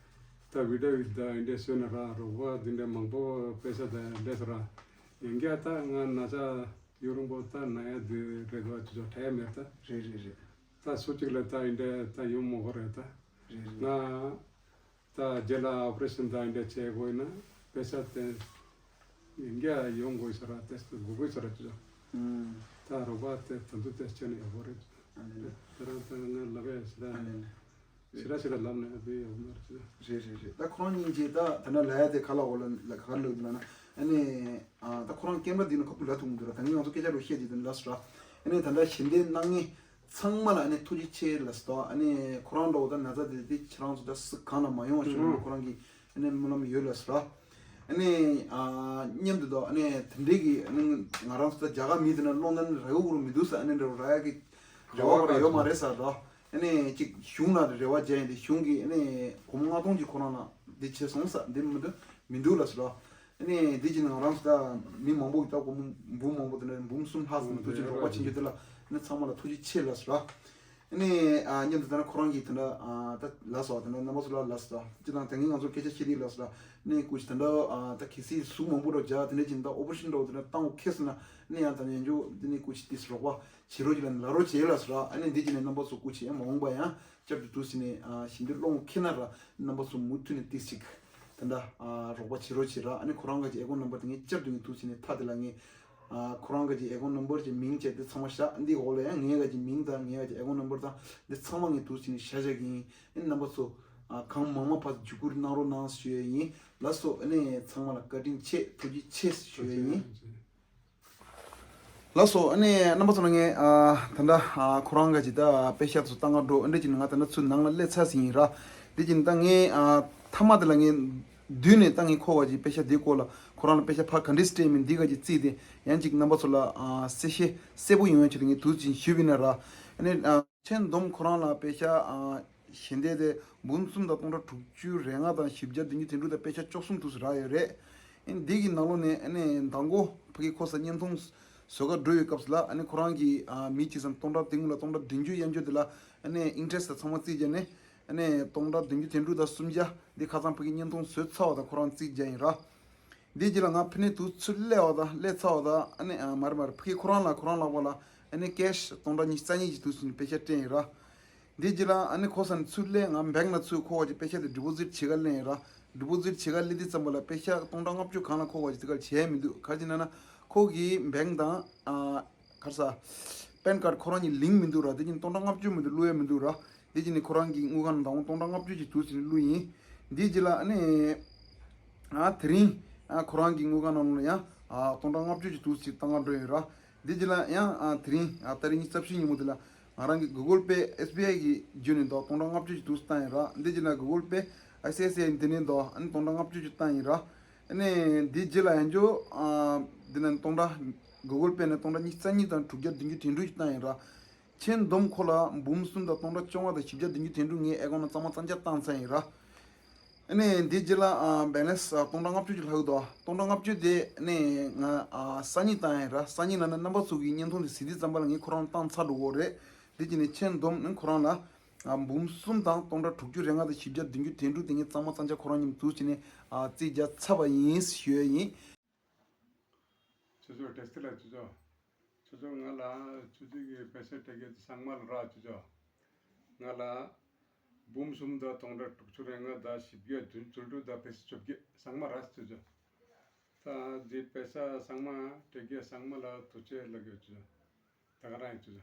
ད་བི་ཌི་ཡོ་ད་འདི་འདྲ་བཟོས་ན་ར་རོགས་པ་འདི་འདྲ་མང་པོ་དཔེ་ཆ་ད་འདྲ་ས་ར། ཡིན་རྒྱ་ད་ང་ན་ཚ། ཡོ་རོང་པོ་ད་ན་ཡ་དེ་རེད་བ་ཅི་ཅོ་ཁྲ་ཡ་མེད་ད། རེད་རེད་རེད། ད་སུ་གཅིག་ལ་ད་ཡིན་འདྲ་ད་ཡོང་མོ་གོ་རེད་ད། རེད་རེད། ང་ད་རྗེས་ལ་ཨོ་པ་རེ་ཤན་ད་ཡིན་འདྲ་བྱེད་དགོས་ན་པེ་ས་དེ་ཡིན་རྒྱ་ཡོང་དགོས་ས་ར་ཏེ་སི་དགོས་དགོས་ས་ར་ཅི་ཅོ། ཨུམ། ད་རོགས་པ་དེ་ད་དུ་ཏེ་སི་བྱས་ནས་ཡོང་གོ་རེད། ཨ་ནི་ད་རང་ད་ང་ལབ་ཡ་ཞིག་ད། ཨ་ནི་ནི། ཞེ་དྲག་ཞེ་དྲག་ལབ་ནས་ཨ་ཕའི་ཡག་མ་རེད། རེད་རེད་རེད། ད་ཁོ་རང་གཉིས་ཀྱིས་ད་ད་ནི་ལ་ཡ་དེ་ག་ལ་འོ་ལ་ལ་ག་ལ་ལབ་འདུག་ལབ་ན། ཨ་ནི་ཨ་ད་ཁོ་རང་ཀེམ་ར་འདི་ནི་ཁ་ཕུ་ལ་ཐུག་འདུག་ར། ད་ངས་ང་ཚོ་སྐད་ཆ་རུ་བཤད་དེ་དུ་ལ་སུ་ར། ཨ་ནི་ད་ལྟ་ཞལ་འདེབས་གནང་མཁན་ཚང་མ་ལ་ཨ་ནི་ཐུགས་རྗེ་ཆེ་ལ་སུ་ད། ཨ་ནི་ཁོ་རང་འདྲ་བོ་ད་ན་ཚ་དེ་དེ་ཁྱེད་རང་ཚོ་ད་སུ་གང་ལ་མ་ཡོང་བ་ཞུ་ནས་ཁོ་རང་གིས་ཨ་ནི་སྨོན་ལམ་ཡོད་ལ་སུ་ར། ཨ་ནི་ཨ་མཉམ་དུ་ད་ཨ་ནི་དེ་འདྲའི་གི་ཨ་ནི་ང་རང་ཚོ་ད་རྒྱ་གར་མི་དེ་ན་སློང་ད་ནི་ར་ཡོ་གུ་རུ་མི་འདུག་ས། ཨ་ནི་འདྲ་བོ་ར་ཡ་གི་རེ་བ་ག་ར་ཡོད་མ་རེད་ས་ར། ཨ་ནི་ཅིག་གཞུང་ལ་རེ་བ་བྱས་ཡིན་ཏེ་གཞུང་གིས་ཨ་ནི་སྒོར་མོ་ལྔ་སྟོང་ཅིག་ཁོ་རང་ལ་འདི་བྱས་སོང་ས་འདི་མི་འདུག་མི་འདུག་ལ་ཟེར་ར། ཨ་ནི་འདི་ཅིག་ང་རང་ཚོ་ད་མི་མང་པོ་གི་ད་སྒོར་མོ་འབུམ་མང་པོ་དེ་འདྲ་འབུམ་གསུམ་ལྷག་ཙམ་ཐུགས་རྗེ་ཆེ་རོགས་པ་བྱེད་རྒྱུ་དེ་ལ་ཨ་ནི་ཚང་མ་ལ་ཐུགས་རྗེ་ཆེ་ལ་ཟེར་ར། ཨ་ནི་ཨ་མཉམ་དུ་ད་ན་ཁོ་རང་གིས་དེ་འདྲ་ཨ་ད་ལ་ཟེར་བ་དེ་འདྲ་རྣམ་པ་ཚོ་ལ་ལ་ཟེར་ད་ཅི་དང་ད་ངས་ང་ཚོར་སྐད་ཆ་བཤད་དུས་ལ་ཟེར་ད་ཨ་ནི་སྐུ་མཁྱེན་དེ་འདྲ་ཨ་ད་གལ་སྲིད་གཟུགས་མང་པོ་འདྲ་བ་བྱ་དེ་འདྲ་ཅིག་ད་ཨོ་པ་རེ་ཤན་འདྲ་བོ་དེ་འདྲ་བཏང་དགོས་ཁེལ་སོང་ན་ཨ་ནི་ཡང་ད་ནས་འཇུ་དེ་ནི་སྐུ་མཁྱེན་དེ་རོགས་པ། བྱེད་རོགས་ཀྱི་ལ་ལ་རོགས་བྱེད་ལ་ཟེར་ར། ཨ་ནི་འདི་ཅི་ནས་རྣམ་པ་ཚོ་སྐུ་མཁྱེན་མ་འོངས་པ་ཡང་བསྐྱར་དུ་འདུག་ཟེར་ནས་ཞིབ་འཇུག་སློང་ཁེ་ན་ར་རྣམ་པ་ཚོ་མུ་མཐུད་ནས་ཏིག་ཅིག་དེ་འདྲ་རོགས་པ་བྱེད་རོགས་བྱེད་ར། ཨ་ནི་ཁོ་རང་ག་ཅིག་ཨེ་ཀོན་ནམ་བར་དེ་ངས་བསྐྱར་དུ་ངས་འདུག་ཟེར་ནས་ཐ་དེ་ལ་ངས་ཁོ་རང་ག་ཅིག་ཨེ་ཀོན་ནམ་བར་གྱི་མིང་བྱས་དེ་ཚང་མ་བཞག་འདི་འོག་ལ་ཡང་ངས་ག་ཅིག་མིང་དང་ངས་ག་ཅིག་ཨེ་ཀོན་ནམ་བར་དང་འདི་ཚང་མ་ངས་འདུག་ཟེར་ནས་བཞག་བཞག་གི་ཡིན། ཨ་ནི་རྣམ་པ་ཚོ་གང་མང་མང་ཕར་བརྒྱུད་བསྐུར་གནང་རོགས་གནང་ཞུ་ཡས་ཡིན། ལགས་སོ། ཨ་ནི་ཚང་མ་ལ་བཀའ་དྲིན་ཆེ་ཐུགས་རྗེ་ཆེ་ཞུ་ཡས་ཡིན། ལགས་སོ། ཨ་ནི་རྣམ་པ་ཚོ་ལ་ངས་ཨ་ད་ལྟ་ཨ་ཁོ་རང་ག་ཅིག་ད་པེ་ཤ་ཚོ་ལྟ་ག་འགྲོ་ཨ་འདྲ་ཅིག་ང་ད་ལྟ་ཚུར་ནང་ལ་སླེབས་ཚར་ཟིན་ཡིན་ར། འདི་ཅིག་ད་ངས་ཨ་མཐའ་མ་དེ་ལ་ངས་བསྡུས་ནས་ད་ངས་ཁོ་ག་ཅིག་པེ་ཤ་འདི་སྐོར་ལ་ཁོ་རང་ལ་པེ་ཤ་ཕ་ག་འདྲས་སྤྲད་མིན་འདི་ག་ཅིག་རྩིས་ཏེ་ཡང་ཅིག་རྣམ་པ་ཚོ་ལ་ཨ་གསལ་བཤད་གསལ་པོ་ཡོང་ཡ་ཆེད་དུ་ངས་དུས་ཅིག་ཞུས་པ་ཡིན་ན་ར། ཨ་ནི་ཨ་མཁྱེན་བསྡོམས་ཁོ་རང་ལ་པེ་ཤ་ཨ་ཞལ་འདེབས་དེ་འབུམ་གསུམ་དང་སྟོང་ཕྲག་དྲུག་ཅུ་རེ་ལྔ་དང་བཞི་བརྒྱ་བདུན་ཅུ་དོན་དྲུག་དང་པེ་ཤ་བཅུ་གསུམ་དུ་རག་ཡོད་རེད། ཨ་ནི་འདི་གི་ནང་ལོགས་ནས་ཨ་ནི་མདང་དགོང་ཕ་གི་ཁོ་ས་བརྙན་ཐུང་བཟོ་ག་འགྲོ་བའི་སྐབས་སུ་ལ་ཨ་ནི་ཁོ་རང་གིས་ཨ་མི་གཅིག་ཙམ་སྟོང་ཕྲག་དེ་སྔོན་ལ་སྟོང་ཕྲག་བདུན་ཅུ་གཡས་འཇོག་དེ་ལ་ཨ་ནི་ཨིན་ཊེ་རེ་སི་ཊི་ཚང་མ་རྩིས་བྱས་ནས་ཨ་ནི་སྟོང་ཕྲག་བདུན་ཅུ་དོན་དྲུག་དང་སུམ་བརྒྱ་འདི་ཁ་སང་ཕ་གི་བརྙན་ཐུང་བཟོས་ཚར་བ་དང་ཁོ་རང་རྩིས་བྱས་ཡིན་ར། འདིའི་རྗེས་ལ་ང་ཕ་ནས་དུས་ཚོད་སླེབས་པ་དང་སླེབས་ཚར་བ་དང་ཨ་ནི་ཨ་མ་རེད་མ་རེད། ཕ་གི་ཁོ་རང་ལ་ཁོ་རང་ལག་པ་ལ་ཨ་ནི་ཀེཤ་སྟོང་ཕྲག་ཉི་ཤུ་རྩ་གཉིས་ཀྱི་དུས་ཚོད་ནས་པེ་ཤ་སྤྲད་ཡིན་ར། འདིའི་རྗེས་ལ་ཨ་ནི་ཁོ་ས་ནས་ཚུར་སླེབས། ང་བེང་ལ་ཚུར་ཁོ་ག་ཅིག་པེ་ཤ་དེ་ཌི་པོ་ཟིཊ་བྱེད་ག་སླེབས་ཡིན་ར། ཌི་པོ་ཟིཊ་བྱེད་ག་སླེབས་དུས་ཙམ་པ་ལ་པེ་ཤ་སྟོང་ཕྲག་ལྔ་བཅུ་གང་ལ་ཁོ་ག་ཅིག་དེ་ག་ལ་བྱས་མི་འདུག་ག་ཅི་ན་ན་ཁོ་གི་བེང་དང་ཨ་ག་རེ་ཟ་པན་ཁཌ་ཁོ་རང་གཉིས་ལིང་མི་འདུག་ར། དེ་བཞིན་སྟོང་ཕྲག་ལྔ་བཅུ་མི་འདུག་བླུག་ཡ་མི་འདུག་ར། དེ་བཞིན་ནི་ཁོ་རང་གི་དངུལ་ཁང་ནང་ད་རུང་སྟོང་ཕྲག་ལྔ་བཅུ་ཅིག་དུས་ཚོད་བླུགས་ཡིན། འདིའི་རྗེས་ལ་ཨ་ནི་ཨ་དེ་རིང་ཨ་ཁོ་རང་གི་དངུལ་ཁང་ནང་ལ་ཡང་ཨ་སྟོང་ཕྲག་ལྔ་བཅུ་ཅིག་དུས་ཚོད་བཏང་ག་འགྲོ་ཡིན་ར། འདིའི་རྗེས་ལ་ཡང་ཨ་དེ་རིང་ཨ་ཏ་རིག་ཉི་ཤུ་རྩ་བཞི་ཉིན་མོ་དེ་ལ་ང་རང་གི་གུ་གལ་པེ་ཨེས་བི་ཨའི་གི་བརྒྱུད་ནས་ད་སྟོང་ཕྲག་ལྔ་བཅུ་ཅིག་དུས་ཚོད་བཏང་ཡིན་ར། འདིའི་རྗེས་ལ་གུ་གལ་པེ་ཨའི་སི་ཨའི་སི་ཨའི་འདི་ནས་ད་ཨ་ནི་སྟོང་ཕྲག་ལྔ་བཅུ་ཅིག་བཏང་ཡིན་ར། ཨ་ནི་འདིའི་རྗེས་ལ་ཡང་ཅོ་ཨ་འདི་ནས་སྟོང་ཕྲག་གུ་གལ་པེ་ནས་སྟོང་ཕྲག་ཉི་ཤུ་རྩ་གཉིས་དང་དྲུག་བརྒྱ་བདུན་ཅུ་དོན་དྲུག་ཅིག་བཏང་ཡིན་ར། ཁྱེད་བསྡོམས་ཁོ་ལ་འབུམ་གསུམ་དང་སྟོང་ཕྲག་བཅོ་ལྔ་དང་བཞི་བརྒྱ་བདུན་ཅུ་དོན་དྲུག་ངའི་ཨེ་ཀོན་ལ་གཙང་མ་གཙང་རྐྱང་བཏང་ཚར་ཡིན་ར། ཨ་ནི་འདིའི་རྗེས་ལ་ཨ་བེ་ལེན་སི་ཨ་སྟོང་ཕྲག་ལྔ་བཅུ་ཅིག་ལྷག་འདུག་སྟོང་ཕྲག་ལྔ་བཅུ་དེ་ཨ་ནི་ང་ཨ་སང་ཉིན་བཏང་ཡིན་ར། སང་ཉིན་ལ་ནི་རྣམ་པ་ཚོ་གི་བརྙན་ཐུང་དེ་གཟིགས་དུས་ཙམ་པ་ལ་ངས་ཁོ་རང་བཏང་ཚར་འགྲོ་གི་རེད། འདི་བྱས་ནས་ཁྱེད་བསྡོམས་ནི་ཁོ་རང་ལ་ཨ་འབུམ་གསུམ་དང་སྟོང་ཕྲག་དྲུག་ཅུ་རེ་ལྔ་དང་བཞི་བརྒྱ་བདུན་ཅུ་དོན་དྲུག་དེ་ངས་གཙང་མ་གཙང་རྐྱང་ཁོ་རང་མཉམ་དུ་བྱས་ནས་ཨ་རྩིས་རྒྱག་ཚར་བ་ཡིན་ཞུ་ཡ་ཡིན། ཅོ་ཅོ་བཀྲ་ཤིས་བདེ་ལེགས་ཅོ་ཅོ། ཅོ་ཅོ་ང་ལ་ཅོ་ཅོ་གི་པེ་ཤ་སྤྲད་གི་ཚང་མ་ལ་རག་ཅོ་ཅོ། ང་ལ་འབུམ་གསུམ་དང་སྟོང་ཕྲག་དྲུག་ཅུ་རེ་ལྔ་དང་བཞི་བརྒྱ་བདུན་ཅུ་དོན་དྲུག་དང་པེ་ཤ་བཅོ་བརྒྱད་ཚང་མ་རག་ཅོ་ཅོ། ད་འདི་པེ་ཤ་ཚང་མ་སྤྲད་གི་ཚང་མ་ལ་ཐུགས་རྗེ་ལབ་གི་ཅོ་ཅོ། ད་ག་རང་ཡིན་ཅོ་ཅོ།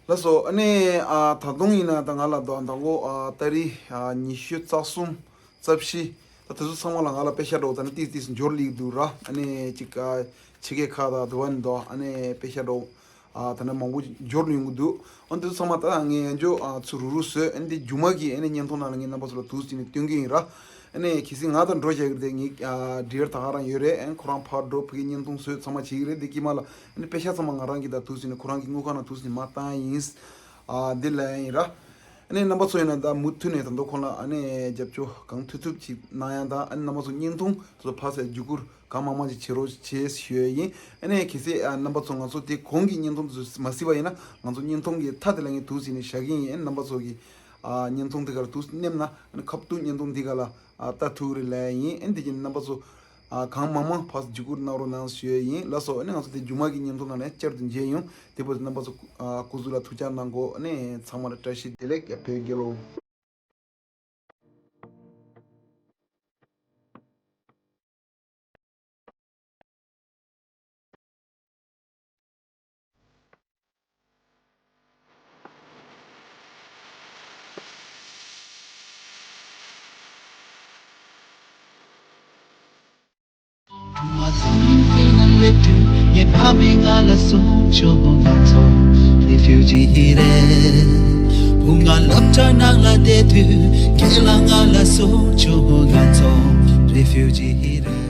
ལགས་སོ། ཨ་ནི་ཨ་ད་དུང་ཡིན་ན་ད་ང་ལ་ད་ད་ལོ་ཨ་ཏ་རིག་ཨ་ཉི་ཤུ་རྩ་གསུམ་རྩ་བཞི་ད་དེ་ཚོ་ཚང་མ་ལ་ང་ལ་པེ་ཤ་འདྲ་བོ་ད་ནི་ཏིས་ཏིས་འབྱོར་ལིག་འདུག་ར། ཨ་ནི་ཅིག་ཨ་ཕྱི་རྒྱལ་ཁག་དང་དུ་བ་ནི་འདུག་ཨ་ནི་པེ་ཤ་འདྲ་བོ་ཨ་ད་ནི་མང་པོ་འབྱོར་ཡོང་གི་འདུག་ཨ་ནི་དེ་ཚོ་ཚང་མ་ད་ངས་ཡང་འཇོ་ཨ་ཚུར་རུ་རུ་བཟོས། ཨ་ནི་འདི་རྒྱུ་མ་གི་ཨ་ནི་བརྙན་ཐུང་ནང་ལ་ངས་རྣམ་པ་ཚོ་ལ་དུས་ཟིན་ནས་སྟོན་གི་ཡིན་ར། ཨ་ནི་གལ་སྲིད་ང་དང་འགྲོ་བྱ་གི་རེད་དེ་ངའི་ཨ་འབྲེལ་ད་ག་རང་ཡོད་རེད། ཨ་ནི་ཁོ་རང་ཕར་འགྲོ་ཕ་གི་བརྙན་ཐུང་བཟོས་ཚང་མ་བྱེད་ཀྱི་རེད། དེ་དཀྱིལ་མ་ལ་ཨ་ནི་པེ་ཤ་ཚང་མ་ང་རང་གིས་ད་དུས་ཟིན་ནས་ཁོ་རང་གི་དངུལ་ཁང་ནང་དུས་ཟིན་ནས་མར་བཏང་ཡིན། ཨ་འདི་ལ་ཡིན་ར། ཨ་ནི་རྣམ་པ་ཚོ་ཡིན་ན་ད་མུ་མཐུད་ནས་ད་དུང་ཁོང་ལ་ཨ་ནི་རྒྱབ་སྐྱོར་གང་ཐུབ་ཐུབ་ཅིག་གནང་ཡ་དང་། ཨ་ནི་རྣམ་པ་ཚོ་བརྙན་ཐུང་དེ་ཚོ་ཕར་ཚུར་བརྒྱུད་བསྐུར་གང་མང་མང་ཅིག་བྱེད་རོགས་བྱེད་ཞུ་ཡ་ཡིན། ཨ་ནི་གལ་སྲིད་ཨ་རྣམ་པ་ཚོ་ང་ཚོ་དེ་གོང་གི་བརྙན་ཐུང་དེ་ཚོ་མ་གཟིགས་པ་ཡིན་ན་ང་ཚོ་བརྙན་ཐུང་གི་མཐའ་དེ་ལ་ངས་དུས་ཟིན་ནས་བཞག་གི་ཡིན། ཨ་ནི་རྣམ་པ་ཚོ་གི་ཨ་བརྙན་ཐུང་དེ་ག་ལ་དུས་མནན་ན་ཨ་ནི་ཁ་ཐུག་བརྙན་ཐུང་འདི་ག་ལ་ཨ་ལྟ་ཐུབ་རེད་ལབ་ཡ་ཡིན། ཨ་ནི་དེ་གྱིས་རྣམ་པ་ཚོ་ཨ་གང་མང་མང་ཕར་བརྒྱུད་བསྐུར་གནང་རོགས་གནང་ཞུ་ཡ་ཡིན། ལགས་སོ། ཨ་ནི་ང་ཚོ་དེ་རྒྱུ་མ་གི་བརྙན་ཐུང་ནང་ནས་བསྐྱར་དུ་མཇལ་ཡོང་། དེ་བར་དུ་རྣམ་པ་ཚོ་ཨ་སྐུ་གཟུགས་ལ་ཐུགས་ཅག་གནང་གོ་ཨ་ནི་ཚང་མ་ལ་བཀྲ་ཤིས་བདེ་ལེགས། ཡ་བོད་རྒྱལ་ལོ། ངའི་ཕ་མས་ང་ལ་གསུངས་བྱུང་། ང་ཚོ་རི་ཕིའུ་ཇི་རེད། བུ་ང་སློབ་གྲྭ་ནང་ལ་བསྡད་དུས་རྒན་ལགས་ང་ལ་གསུངས་བྱུང་། ང་ཚོ་རི་ཕིའུ་ཇི་རེད།